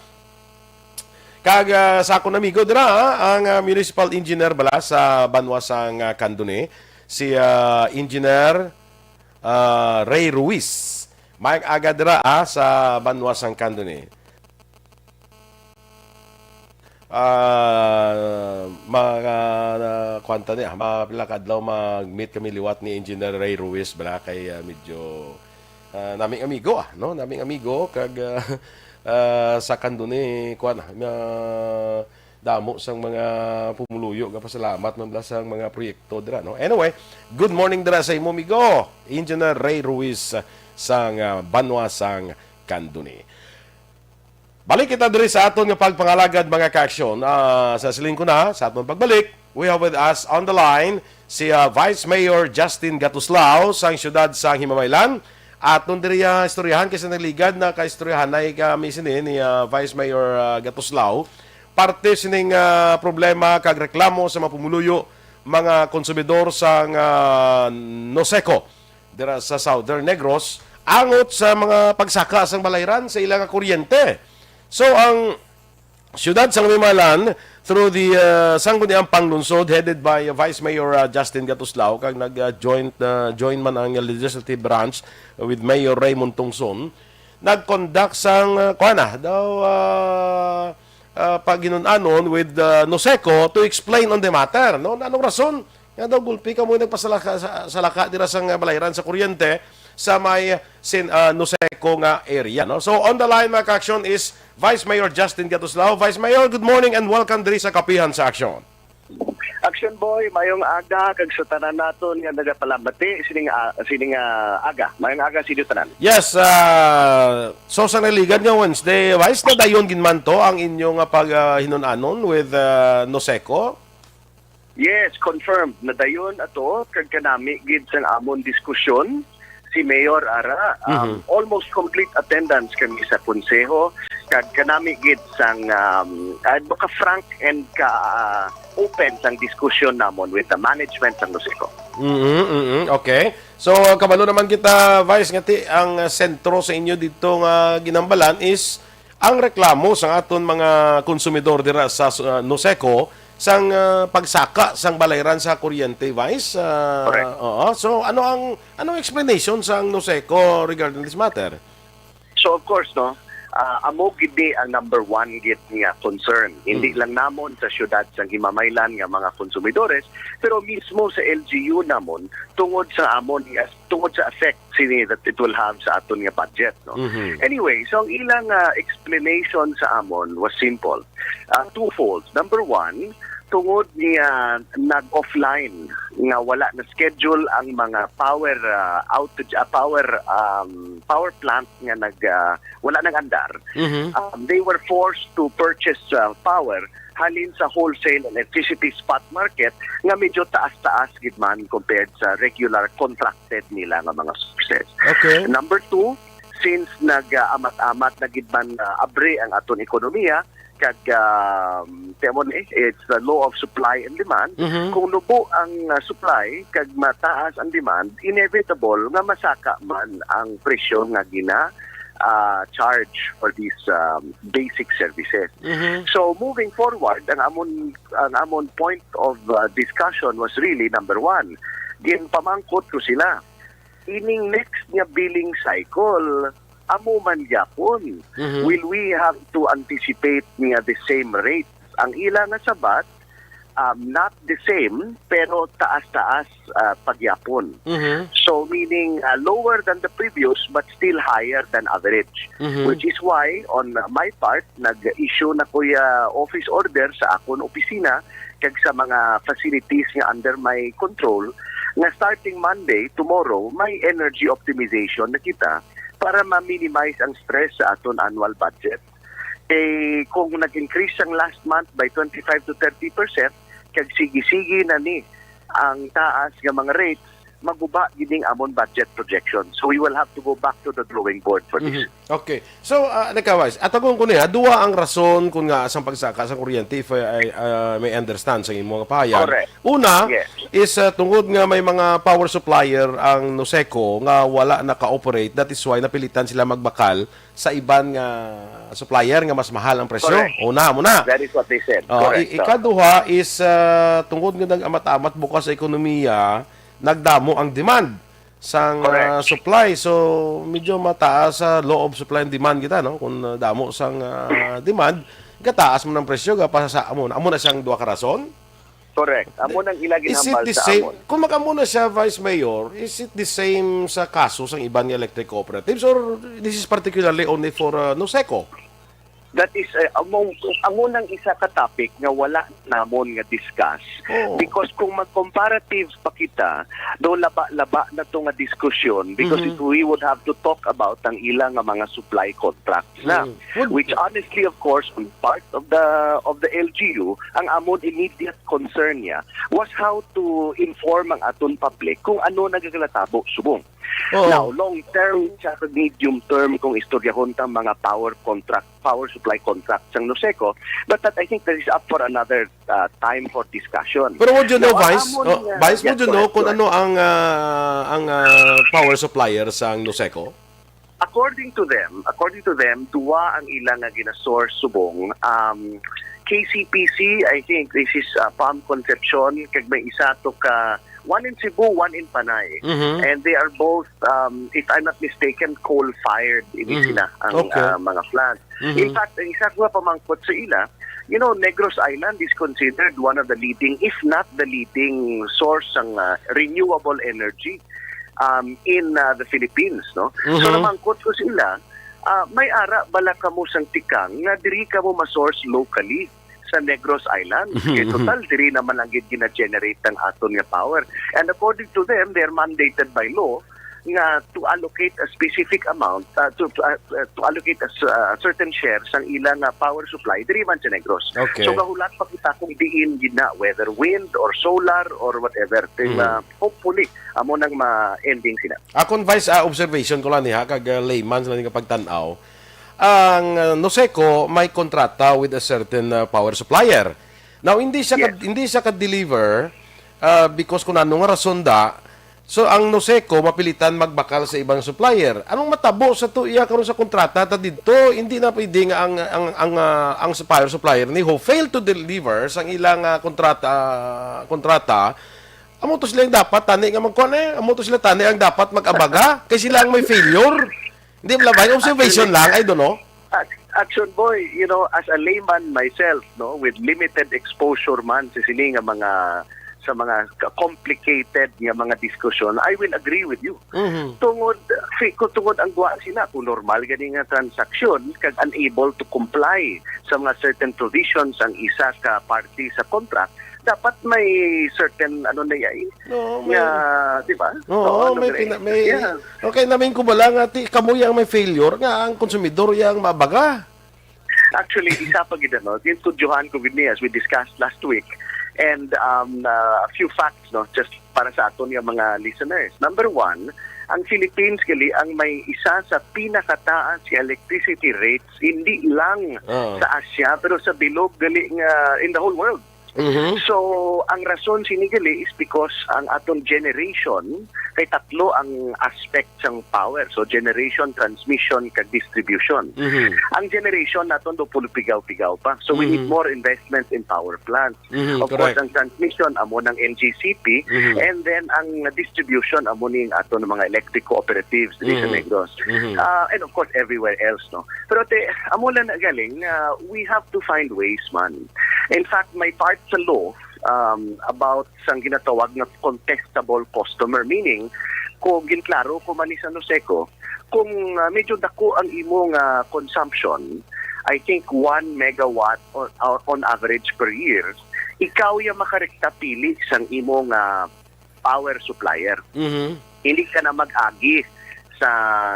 Kag, ah, sa akon amigo, dira, ha? Ang, ah, municipal engineer bala sa banwa sang, ah, Candone, si, ah, Engineer, ah, Ray Ruiz. Mike, aga dira, ha, sa banwa sang Candone. Ah, mga, ah, kuwan ta ni, ah, mga pila ka adlaw mag-meet kami liwat ni Engineer Ray Ruiz, bala kay, ah, medyo, ah, naming amigo, ah, no? Naming amigo, kag, ah, ah, sa kanduni, kuwan, ah, nga damo sang mga pumuluyo, gapasalamat man bala sang mga proyekto dira, no? Anyway, good morning dira sa imo, amigo, Engineer Ray Ruiz, sang, ah, banwa sang kanduni. Balik kita diri sa aton nga pagpangalagad, mga kaaksyon. Ah, sa siling ko na, sa aton pagbalik, we have with us on the line si, ah, Vice Mayor Justin Gatuslao sang siyudad sang Himamaylan. Aton diri, ah, istoryahan kay sa nagligad na kaistoryahanay kami sini ni, ah, Vice Mayor, ah, Gatuslao. Parte sining, ah, problema kag reklamo sa mga pumuluyo, mga konsumidor sang, ah, Noseco dira sa Southern Negros angot sa mga pagsaka sang balayran sa ila nga kuryente. So, ang siyudad sang Himamaylan, through the, uh, Sangguniang Panglungsod headed by Vice Mayor, uh, Justin Gatuslao, kag nag, uh, joint, uh, join man ang legislative branch with Mayor Raymond Tongson, nag-conduct sang, uh, kuwan na, daw, uh, uh, paghinun-anon with, uh, Noseco to explain on the matter, no? Anong rason nga daw gulpi kamo nagpasalaka sa, salaka dira sang balayran sa kuryente sa may sin-, ah, Noseco nga area, no? So, on the line, mga kaaksyon, is Vice Mayor Justin Gatuslao. Vice Mayor, good morning and welcome diri sa Kapihan sa Aksyon. Action Boy, mayong aga kag sa tanan naton nga nagapalamati sining, ah, sining, ah, aga. Mayong aga sa inyo tanan. Yes, ah, so sa naligad nga Wednesday, Vice, nadayon gid man to ang inyo nga pag, ah, hinun-anon with, ah, Noseco? Yes, confirmed. Nadayon ato kag kanami gid sang amon diskusyon si Mayor ara, um, Mhm. almost complete attendance kami sa konseho kag kanami gid sang, um, ah, ka frank and ka, ah, open sang diskusyon namon with the management sang Noseco. Mhm, mhm. Okay. So, kabalo naman kita, Vice, nga ti ang, ah, sentro sa inyo dito nga ginambalan is ang reklamo sang aton mga konsumidor dira sa, ah, Noseco sang, ah, pagsaka sang balayran sa kuryente, Vice. Ah, Correct. Oo. So, ano ang, anong explanation sang Noseco regarding this matter? So, of course, no, ah, amo gid ni ang number one gid nga concern. Hindi Mm. lang namon sa siyudad sang Himamaylan nga mga konsumidores, pero mismo sa L G U namon tungod sa amon, tungod sa effect sini that it will have sa aton nga budget, no? Mhm. Anyway, so ang ilang, ah, explanation sa amon was simple. Ah, twofold. Number one, tungod nga nag-offline, nga wala na schedule ang mga power, ah, outage, ah, power, um, power plant nga nag, ah, wala nang andar, Mhm. um, they were forced to purchase, ah, power halin sa wholesale electricity spot market nga medyo taas-taas gid man compared sa regular contracted nila nga mga sources. Okay. Number two, since nag-amat-amat na gid man, ah, abri ang aton ekonomiya, kag, um, temo ni, it's the law of supply and demand. Mhm. Kung nubo ang, ah, supply kag mataas ang demand, inevitable nga masaka man ang presyo nga gina, ah, charge for these, um, basic services. Mhm. So, moving forward, ang amon, ang amon point of, ah, discussion was really, number one, ginpamangkot ko sila, ining next nga billing cycle, amo man gyapon. Mhm. Will we have to anticipate nga the same rates? Ang ila nga sabat, um, not the same, pero taas-taas, ah, pagyapon. Mhm. So, meaning, ah, lower than the previous, but still higher than average. Mhm. Which is why, on my part, nag-issue na ko ya office order sa akon opisina kag sa mga facilities nga under my control, nga starting Monday, tomorrow, may energy optimization na kita para ma-minimize ang stress sa aton annual budget. Kay kung nag-increase ang last month by twenty-five to thirty percent, kag sige-sige na ni ang taas nga mga rates, maguba gid ning amon budget projection. So we will have to go back to the drawing board for this. Mhm. Okay. So, ah, Nagkawais, atagon ko niya, duwa ang rason kung nga asang pagsaka sa kuryente, if I, I, ah, may understand sa imo nga pahayag. Correct. Una Yes. is, ah, tungod nga may mga power supplier ang Noseco nga wala naka-operate, that is why napilitan sila magbakal sa iban nga supplier nga mas mahal ang presyo. Correct. Una, muna. That is what they said. Oh, Correct. i-, ikaduha is, ah, tungod nga nag-amat-amat bukas sa ekonomiya, nagdamo ang demand sang, ah, Correct. supply. So, medyo mataas sa law of supply and demand kita, no? Kung, ah, damo sang, ah, demand, Gataas mo ng presyo, gapa sa amo, amo na siyang duha ka rason? Correct. Amo nang ila Is it ginhambal the sa same? amon. Kung mag-amo na siya, Vice Mayor, is it the same sa kaso sang iban nga electric cooperatives, or this is particularly only for, uh, Noseco? That is, uh, amo, amo nang isa ka topic nga wala namon nga discuss. Oo. Because kung mag-comparative pa kita, do laba-laba na to nga diskusyon because Mhm. it, we would have to talk about ang ila nga mga supply contracts na. Mm. Would Which honestly, of course, on part of the, of the L G U, ang amon immediate concern niya was how to inform ang aton public kung ano nagagatabo subong. Oo. Now, long term, sa medium term, kung istoryahon ta mga power contract, power supply contract sang Noseco, but that, I think, that is up for another, uh, time for discussion. Pero would you know, Now, ang Vice, amon oh, nga Vice, yes, would you go know ahead, kung go ahead. ano ang, ah, ang, ah, power supplier sang Noseco? According to them, according to them, duwa ang ila nga gina-source subong. Um, K C P C, I think this is, uh, Pam Concepcion, kag may isa to ka, one in Cebu, one in Panay. Mhm. And they are both, um, if I'm not mistaken, coal-fired ini Mhm. sila ang, Okay. uh, mga plant. Mhm. In fact, ang isa ko nga pamangkot sa ila, you know, Negros Island is considered one of the leading, if not the leading source sang, uh, renewable energy, um, in, uh, the Philippines, no? So, Mhm. namangkot ko sa ila, ah, may ara bala kamo sang tikang nga diri kamo ma-source locally sa Negros Island? Mhm, Kay mhm. total, diri naman lang gid gina-generate ang aton nga power. And according to them, they're mandated by law nga to allocate a specific amount, uh, to, uh, uh, to allocate a, s- uh, certain share sang ilang, uh, power supply diri man sa Negros. Okay. So, gahulat pa kita kung diin gid na, whether wind or solar or whatever. Kay, Mm. uh, hopefully, amo nang ma-ending sila. Akon, Vice, ah, observation ko lang ni ha, kag, ah, layman lang nga pagtan-aw. Ang, ah, Noseco may kontrata with a certain, ah, power supplier. Now, hindi siya ka, Yes. hindi siya ka-deliver, ah, because kung ano nga rason da, so ang Noseco mapilitan magbakal sa ibang supplier. Anong matabo sa to iya karon sa kontrata ta didto? Hindi na pwede nga ang, ang, ang, ah, ang power supplier ni who fail to deliver sang ilang, ah, kontrata, kontrata, amo to sila yung dapat tani nga magkuan eh. Amo to sila tani ang dapat mag-abaga kay sila ang may failure. Hindi, wala ba? Observation Actually, lang, I don't know. Ac-, Action Boy, you know, as a layman myself, no, with limited exposure man sa sini nga mga, sa mga ka-, complicated nga mga diskusyon, I will agree with you. Mhm. Tungod, fi-, kung tungod ang duwa sila, kung normal gani nga transaksyon, kag unable to comply sa mga certain provisions ang isa ka party sa contract, dapat may certain, ano na yan, Oo, may nga, di ba? Oo, Oo, ano may gani? pina-, may, Yeah. okay, namin ko bala nga, ti, kamo yang may failure, nga ang konsumidor yang mabaga. Actually, isa pa gid, ano, gintudyohan ko gid ni as we discussed last week. And, um, uh, a few facts, no, just para sa aton nga mga listeners. Number one, ang Philippines gali ang may isa sa pinakataas nga electricity rates, hindi lang Oo. sa Asia, pero sa bilog gali nga in the whole world. Mhm. So, ang rason sini gali is because ang aton generation, kay tatlo ang aspect sang power. So, generation, transmission, kag distribution. Mhm. Ang generation naton do pulo pigaw-pigaw pa. So, we need Mhm. more investment in power plants. Mhm, Of course, correct. ang transmission, amo ng N G C P, Mhm. and then ang distribution, amo ning aton mga electric cooperatives diri sa Mhm. Negros. Mhm. Ah, and of course, everywhere else, no? Pero te, amo lang na galing, ah, we have to find ways man. In fact, may part sa law, um, about sang ginatawag nga contestable customer, meaning kung ginklaro ko man ni sa Noseco, kung, ah, medyo dako ang imo nga consumption, I think one megawatt on, on average per year, ikaw ya makarekta pili sang imo nga power supplier. Mhm. Hindi ka na mag-agi sa,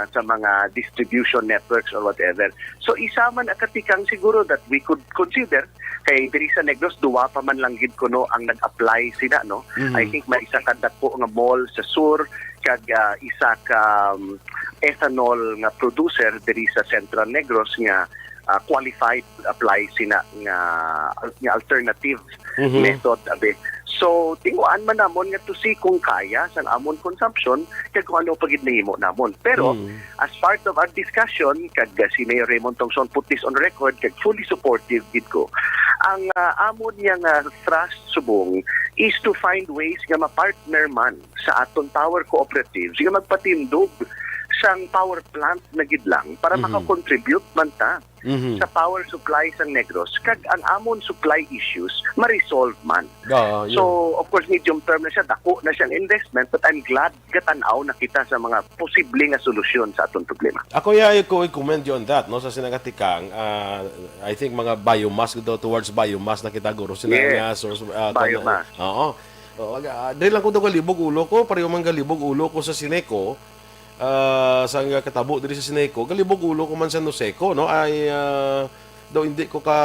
sa mga distribution networks or whatever. So, isa man ang katikang siguro that we could consider, kay diri sa Negros, duwa pa man lang gid kuno ang nag-apply sila, no? Mhm. I think may isa ka dako nga mall sa sur, kag, ah, isa ka, um, ethanol nga producer diri sa Central Negros nga, ah, qualified to apply sina nga, nga alternative Mhm. method, abi. So, tinguan man namon nga to see kung kaya sang amon consumption kag kung ano pa gid nahimo namon. Pero, Mm. as part of our discussion, kag, uh, si Mayor Raymond Tongson put this on record, kag fully supportive gid ko, ang, uh, amon niya nga thrust subong is to find ways nga ma-partner man sa aton power cooperatives nga magpatindog sang power plant na gid lang para Mhm. makakontribute man ta Mhm. sa power supply sang Negros, kag ang amon supply issues ma-resolve man. Ah, yun. So, of course, medium term na siya, dako na siyang investment, but I'm glad gatan-aw na kita sa mga posible nga solusyon sa aton problema. Ako, yeah, I co-, I commend you on that, no? Sa sinagatikang, ah, I think mga biomass, daw towards biomass na kita, guro, sila Yes. nga source, ah, Biomass. Oo. Oo, aga, ah, dili lang ko daw galibog ulo ko, pareho man galibog ulo ko sa Sineco, ah, sa nga katabo diri sa Sineco, galibog ulo ko man sa Noseco, no? Ay, ah, daw hindi ko ka,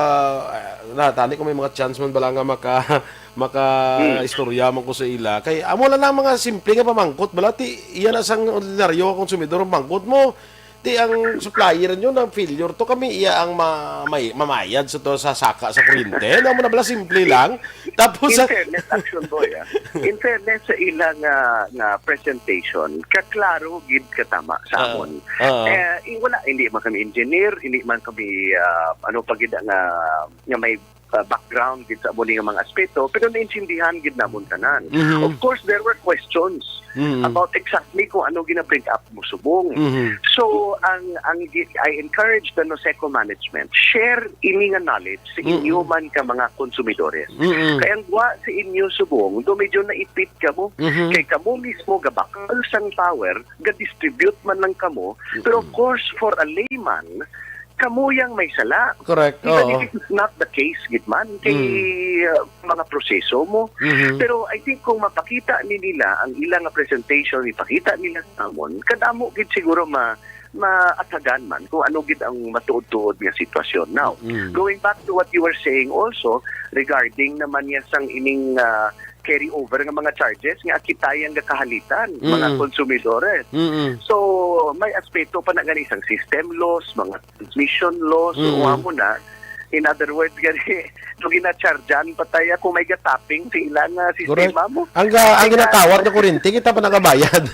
ah, natani ko may mga chance man bala nga maka, maka Hmm. istorya man ko sa ila. Kay amo lang ang mga simple nga pamangkot bala, ti iya na sang ordinaryo nga konsumidor ang pamangkot mo. Ti ang supplier nyo na failure to, kami iya ang ma-, may, mamayad sa to sa saka sa kuryente. Ano mo na bala, simple lang. Tapos In sa fairness, Action Boy, ah. In fairness sa ilang, ah, nga presentation, kaklaro gid katama sa Ah, amon. ah. Eh, i-, wala, hindi man kami engineer, hindi man kami, ah, ano pa gid nga, nga may, ah, background gid sa amo ni nga mga aspeto, pero naintindihan gid namon tanan. Mhm. Of course, there were questions Mhm. about exactly kung ano gina-bring up mo subong. Mhm. So, ang, ang gi-, I encourage the Noseco management, share ini nga knowledge sa inyo Mm-mm. man ka mga konsumidores. Mm-mm. Kay ang gwa sa inyo subong, do medyo naipit kamo. Mhm. Kay kamo mismo gabakal sang power, ga-distribute man lang kamo. Pero of Mm-mm. course, for a layman, kamo yang may sala. Correct. Even Oo. if it's not the case, gid man, kay, Mm. uh, mga proseso mo. Mhm. Pero I think kung mapakita ni nila ang ilang nga presentation, ipakita nila sa amon, kadamo gid siguro ma-, maatagan man kung ano gid ang matuod-tuod nga sitwasyon. Now, Mm. going back to what you were saying also, regarding naman niya sang ining, ah, carry over nga mga charges nga kita yang gakahalitan, mga Mm. konsumidores. Mm-mm. So, may aspeto pa na gani sang system loss, mga transmission loss, Mm-mm. o amo na. In other words, gani, so ginacharjan pa tayo kung may gatapping sa ilang, ah, Correct. sistema mo. Ang ga-, ang Kaya ginatawag na kuryente, kita pa nakabayad.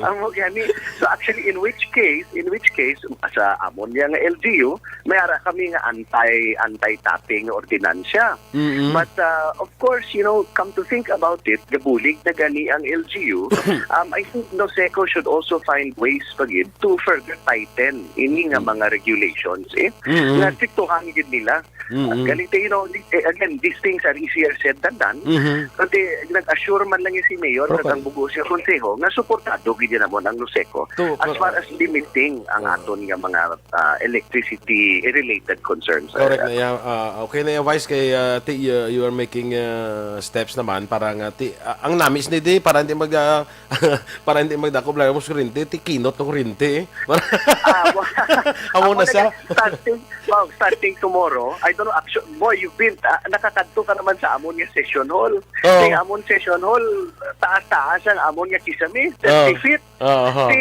Amo gani. So actually, in which case, in which case, sa amon niya nga L G U, may ara kami nga anti, anti-tapping nga ordinansya. Mm-mm. But, uh, of course, you know, come to think about it, gabulig na gani ang L G U. Um, I think Noseco should also find ways pa gid to further tighten ini nga Mm. mga regulations, eh. Mm-mm. Nga striktuhan gid nila. Mm-mm. Galing tayo, you know, di-, eh, again, these things are easier said than done. Mm-hmm. Kasi nag-assure man lang yung si Mayor Okay. kag ang bugo siya konseho nga suportado gid namon ang Noseco To, as far as limiting ang Ah. aton nga mga, ah, electricity related concerns. Correct na yan. Ah, okay na yan, Vice, kay, ah, ti, uh, you are making, uh, steps naman para nga ti, ah, ang namis ni di, para hindi mag, ah, para hindi magdako lang mo sa kuryente, ti kinot na kuryente, eh. Ah, wa-, Amo amo na na siya. Starting, wow, starting tomorrow, I don't know, actually, boy, you've been, ah, nakakadto ka naman sa amon nga session hall. Oo. Kay amon session hall, taas-taas ang amon nga kisame, Oo. thirty feet. Oo. Si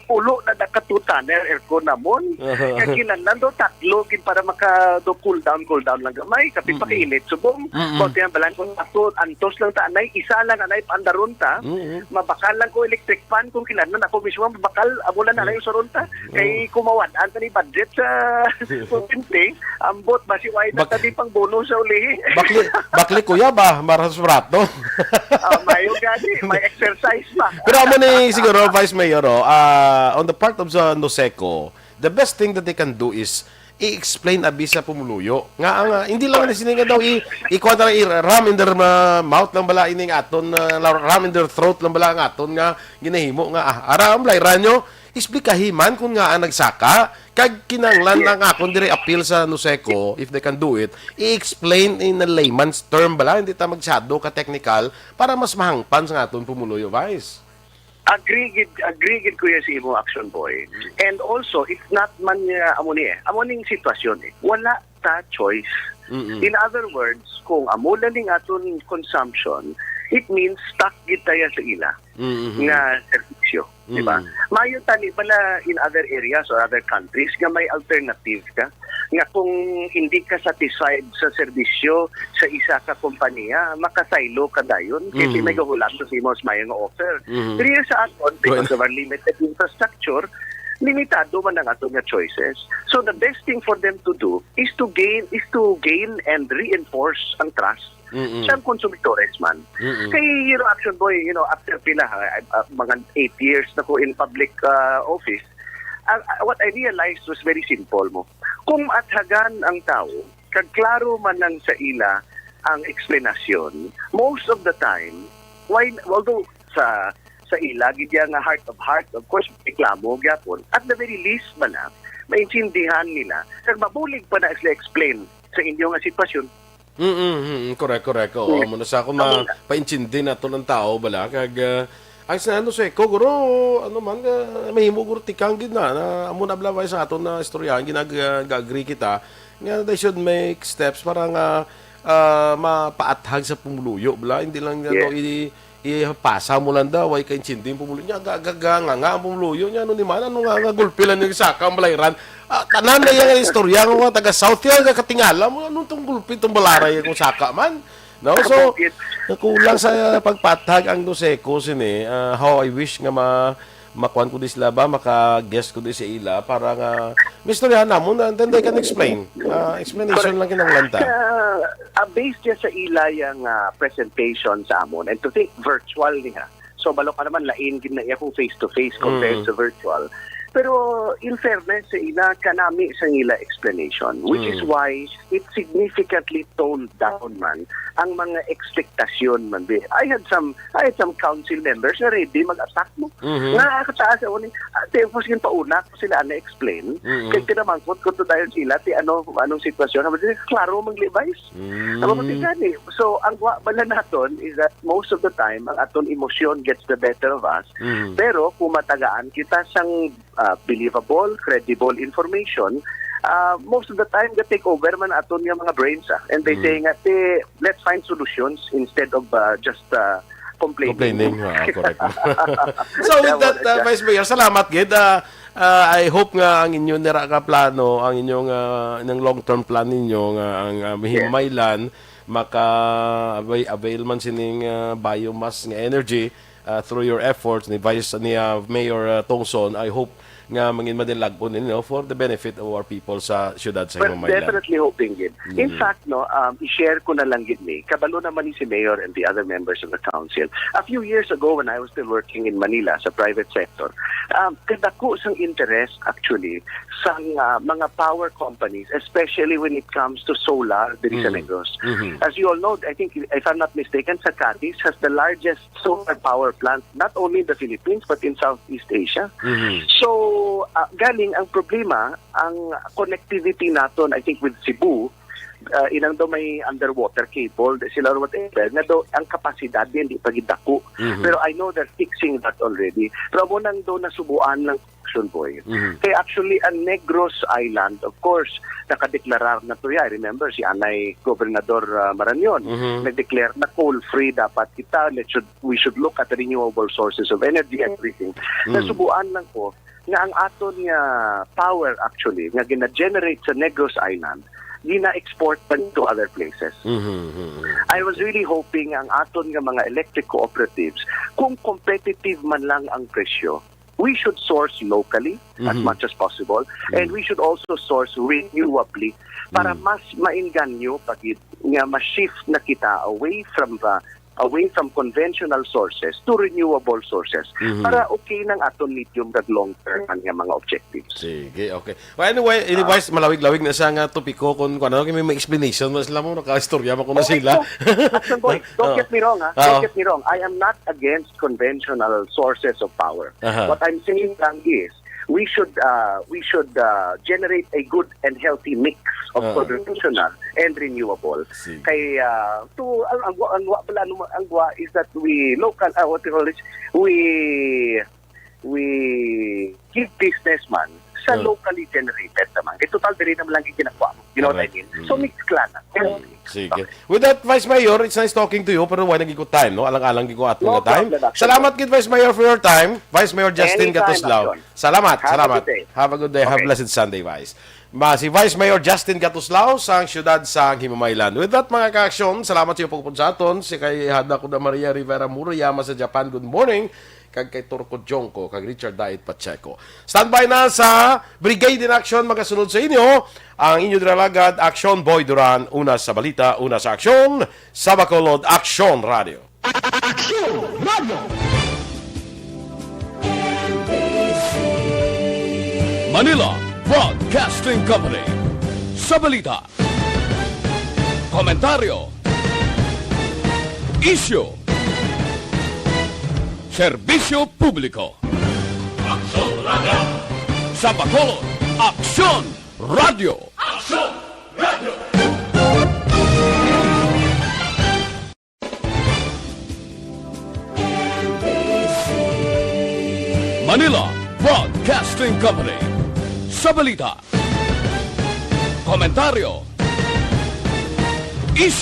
pulo na naka two tonner aircon namon. Aha. Kag kinahanglan daw tatlo gid para maka do cool down, cool down lang gamay. Kapit Mm-mm. pakainit subong. Mm-mm. Pag yan balang ko ato, antos lang ta anay, isa lang anay paandaron ta. Mm-mm. Mabakal lang ko electric fan kung kinahanglan ako mismo mabakal, amo lang anay Mm. usaron ta. Kay Oo. kumawad-an ta ni budget sa kuryente, ambot ba si why na Bak- tadi pang bonus sa uli. Bakli, bakli kuya ba, maras barato. Ah, mayo gani, may exercise pa. Pero amo ni siguro, Vice Mayor, oh, ah, on the part of sa Noseco, the best thing that they can do is i-explain abi sa pumuluyo. Nga ang, ah, hindi lang na sini nga daw i-, ikuha na lang, i-ram in their, ah, mouth lang bala ining aton, ah, ram in their throat lang bala ang aton nga ginahimo nga, ah, ara, ang balay ranyo, explikahi man kung nga ang nagsaka, kag kinahanglan Yes. lang akon diri appeal sa Noseco, if they can do it, i-explain in a layman's term bala, hindi ta magsado ka technical para mas mahangpan sa aton pumuluyo, Vice. Agree gid, agree gid, kuya, sa imo, Action Boy. Mm. And also, it's not man nga amo ni eh. Amo ning sitwasyon eh. Wala ta choice. Mm-mm. In other words, kung amo lang ning aton consumption, it means stuck gid tayo sa ila Mm-hmm. nga serbisyo, di ba? Mm. Mayo tani bala in other areas or other countries nga may alternative ka, nga kung hindi ka satisfied sa serbisyo sa isa ka kompanya, makasaylo ka dayon kay Mm. may gahulat sa imong mas mayo nga offer. Mm. Pero sa aton, because Well, of our limited infrastructure, limitado man ang aton nga choices. So the best thing for them to do is to gain, is to gain and reinforce ang trust Mm-mm. Siyang konsumidores man. Mm-mm. Kay, you know, Action Boy, you know, after pila, ha, ah, mga eight years na ko in public, ah, office, ah, ah, what I realized was very simple mo. Kung athagan ang tao, kag klaro man lang sa ila ang explanation, most of the time, why, although sa, sa ila, gid ya nga heart of heart, of course, reklamo gyapon. At the very least man na, maintindihan nila, kag mabulig pa na sila explain sa inyo nga sitwasyon. Mm, mm, mm, correct, correct. Oo, Mm. amo na sa ako Amo na. mapaintindi nato ng tao, bala, kag, ah, ang sa ano, sa ko, guro, ano man, ah, mahimo, guro, tikang gid na, na amo na, bala, sa aton na istoryahan, ginag-, ah, ga-agree kita, nga they should make steps para nga, ah, mapaathag sa pumuluyo, bala, hindi lang, ano, Yes. i-, ipasa mo lang daw, ay kaintindi ang pumuluyo niya, ga-, ga-, ga-, nga, nga ang pumuluyo niya, ano ni man, ano nga, nga gulpi lang yung saka, ang balayran, Ah, tanan na yang istorya nga mga taga South, yan, katingala mo, anong tong gulpi, tong balaray, kung saka man. No? So, Kabukid. Kulang sa pagpatag ang Doseco sini. Ah, how I wish nga ma makuan ko di sila ba, maka-guest ko di sa ila para nga mistoryahan namon, and then they can explain. Ah, explanation Correct. lang kinahanglan ta. Ah, ah, based siya sa ila yang, ah, presentation sa amon, and to think virtual niya. So, balo ka naman, lain gid na iya kung face-to-face compared Mm. sa virtual. Pero in fairness sa ila, kanami sa ila explanation, which is Mm. why it significantly toned down man ang mga expectation man. Di, I had some, I had some council members na ready mag-attack mo. Mhm. Nga kataas ako ni, ah, tapos yung pauna ko sila na-explain, Mm. kay tinamangkot ko to tayo sila, ti ano, anong sitwasyon. Sabi nila, "Klaro, mang Levi's." Mm. Ang mga tingani. So, ang wa bala naton is that most of the time, ang aton emosyon gets the better of us. Mm. Pero kung matagaan kita sang, ah, believable, credible information, ah, most of the time, ga-take over man aton nga mga brains, ah. And they Mm. say nga, "Ti, let's find solutions instead of, ah, just, ah, complaining." Complaining, ah, correct. So, with Tama that, na uh, siya. Vice Mayor, salamat gid. Ah, ah, I hope nga ang inyo nira ka plano, ang inyong, ah, inyong long-term plan ninyo nga ang, ah, Yes. Himaylan maka-avail, avail man sining, ah, biomass nga energy, ah, through your efforts ni Vice, ni, ah, Mayor, ah, Tongson. I hope nga mangin madilag-on, you know, for the benefit of our people sa siyudad sa We're Himaylan. Definitely hoping gid. In Mm. fact, no, um, i-share ko na lang gid ni, kabalo naman ni si Mayor and the other members of the council. A few years ago, when I was still working in Manila sa private sector, um, kadako sang interest actually sang, ah, mga power companies, especially when it comes to solar diri sa Mm. Negros. Mhm. As you all know, I think, if I'm not mistaken, sa Cadiz has the largest solar power plant, not only in the Philippines, but in Southeast Asia. Mhm. So, ah, galing ang problema, ang connectivity naton, I think, with Cebu, ah, inang daw may underwater cable, sila or whatever, nga daw ang kapasidad niya hindi pa gid dako. Mhm. Pero I know they're fixing that already. Pero amo nang daw nasubuan lang, Action Boy. Mhm. Kay actually, ang Negros Island, of course, nakadeklarar na to ya. I remember, si anay Gobernador, ah, Marañon, Mhm. nag-declare na coal-free dapat kita. Let should, we should look at renewable sources of energy and everything. Mm. Nasubuan lang ko nga ang aton nga power actually, nga gina-generate sa Negros Island, gina-export pa to other places. Mhm, mhm, mhm. I was really hoping ang aton nga mga electric cooperatives, kung competitive man lang ang presyo, we should source locally as Mhm. much as possible, and Mm. we should also source renewably para Mm. mas maengganyo pa gid nga ma-shift na kita away from the, away from conventional sources to renewable sources Mhm. para okay nang aton medium kag long term nga mga objectives. Sige, okay. Well, anyway, Ah. anyways, malawig-lawig na sa nga topiko kung, kung ano, kay may, may explanation na sila mo, nakaistorya mo ko na Okay, sila. so, Action Boy, don't Ah. get me wrong, ha? Don't Ah. get me wrong. I am not against conventional sources of power. Aha. What I'm saying lang is, we should, uh, we should, uh, generate a good and healthy mix of Ah. conventional and renewable. Sige. Kay, uh, to, ang, ang, ang, ang, ang is that we local, uh, what you call this, we, we give business man sa Ah. locally generated naman. Kay total, diri naman lang ginagawa mo. You know what I Correct. mean? So, Mm. mix lang. Sige. With that, Vice Mayor, it's nice talking to you, pero wala naging time, no? Alang-alang gid ko ato No nga time. problem, actually. Salamat gid, Vice Mayor, for your time. Vice Mayor Justin Anytime, Gatuslao. Action. Salamat, Have a salamat. good day. Have a good day. Have a Okay. blessed Sunday, Vice. Ma, si Vice Mayor Justin Gatuslao sang siyudad sang Himamaylan. With that, mga ka-aksyon, salamat sa iyo pagpud sa aton. Si kay Hada ko na Maria Rivera Murayama sa Japan, good morning. Kag kay Turco Jongko, kag Richard Dait Pacheco. Standby na sa Brigade in Action, magasunod sa inyo ang inyo diralagad, Action Boy Duran. Una sa balita, una sa aksyon, sa Bacolod, Aksyon Radio. Aksyon Radio. Manila Broadcasting Company. Sa balita, komentaryo, isyu, serbisyo publiko. Aksyon Radio. Sa Bacolod, Aksyon Radio. Aksyon Radio. Manila Broadcasting Company. Sa balita, komentaryo, isyu,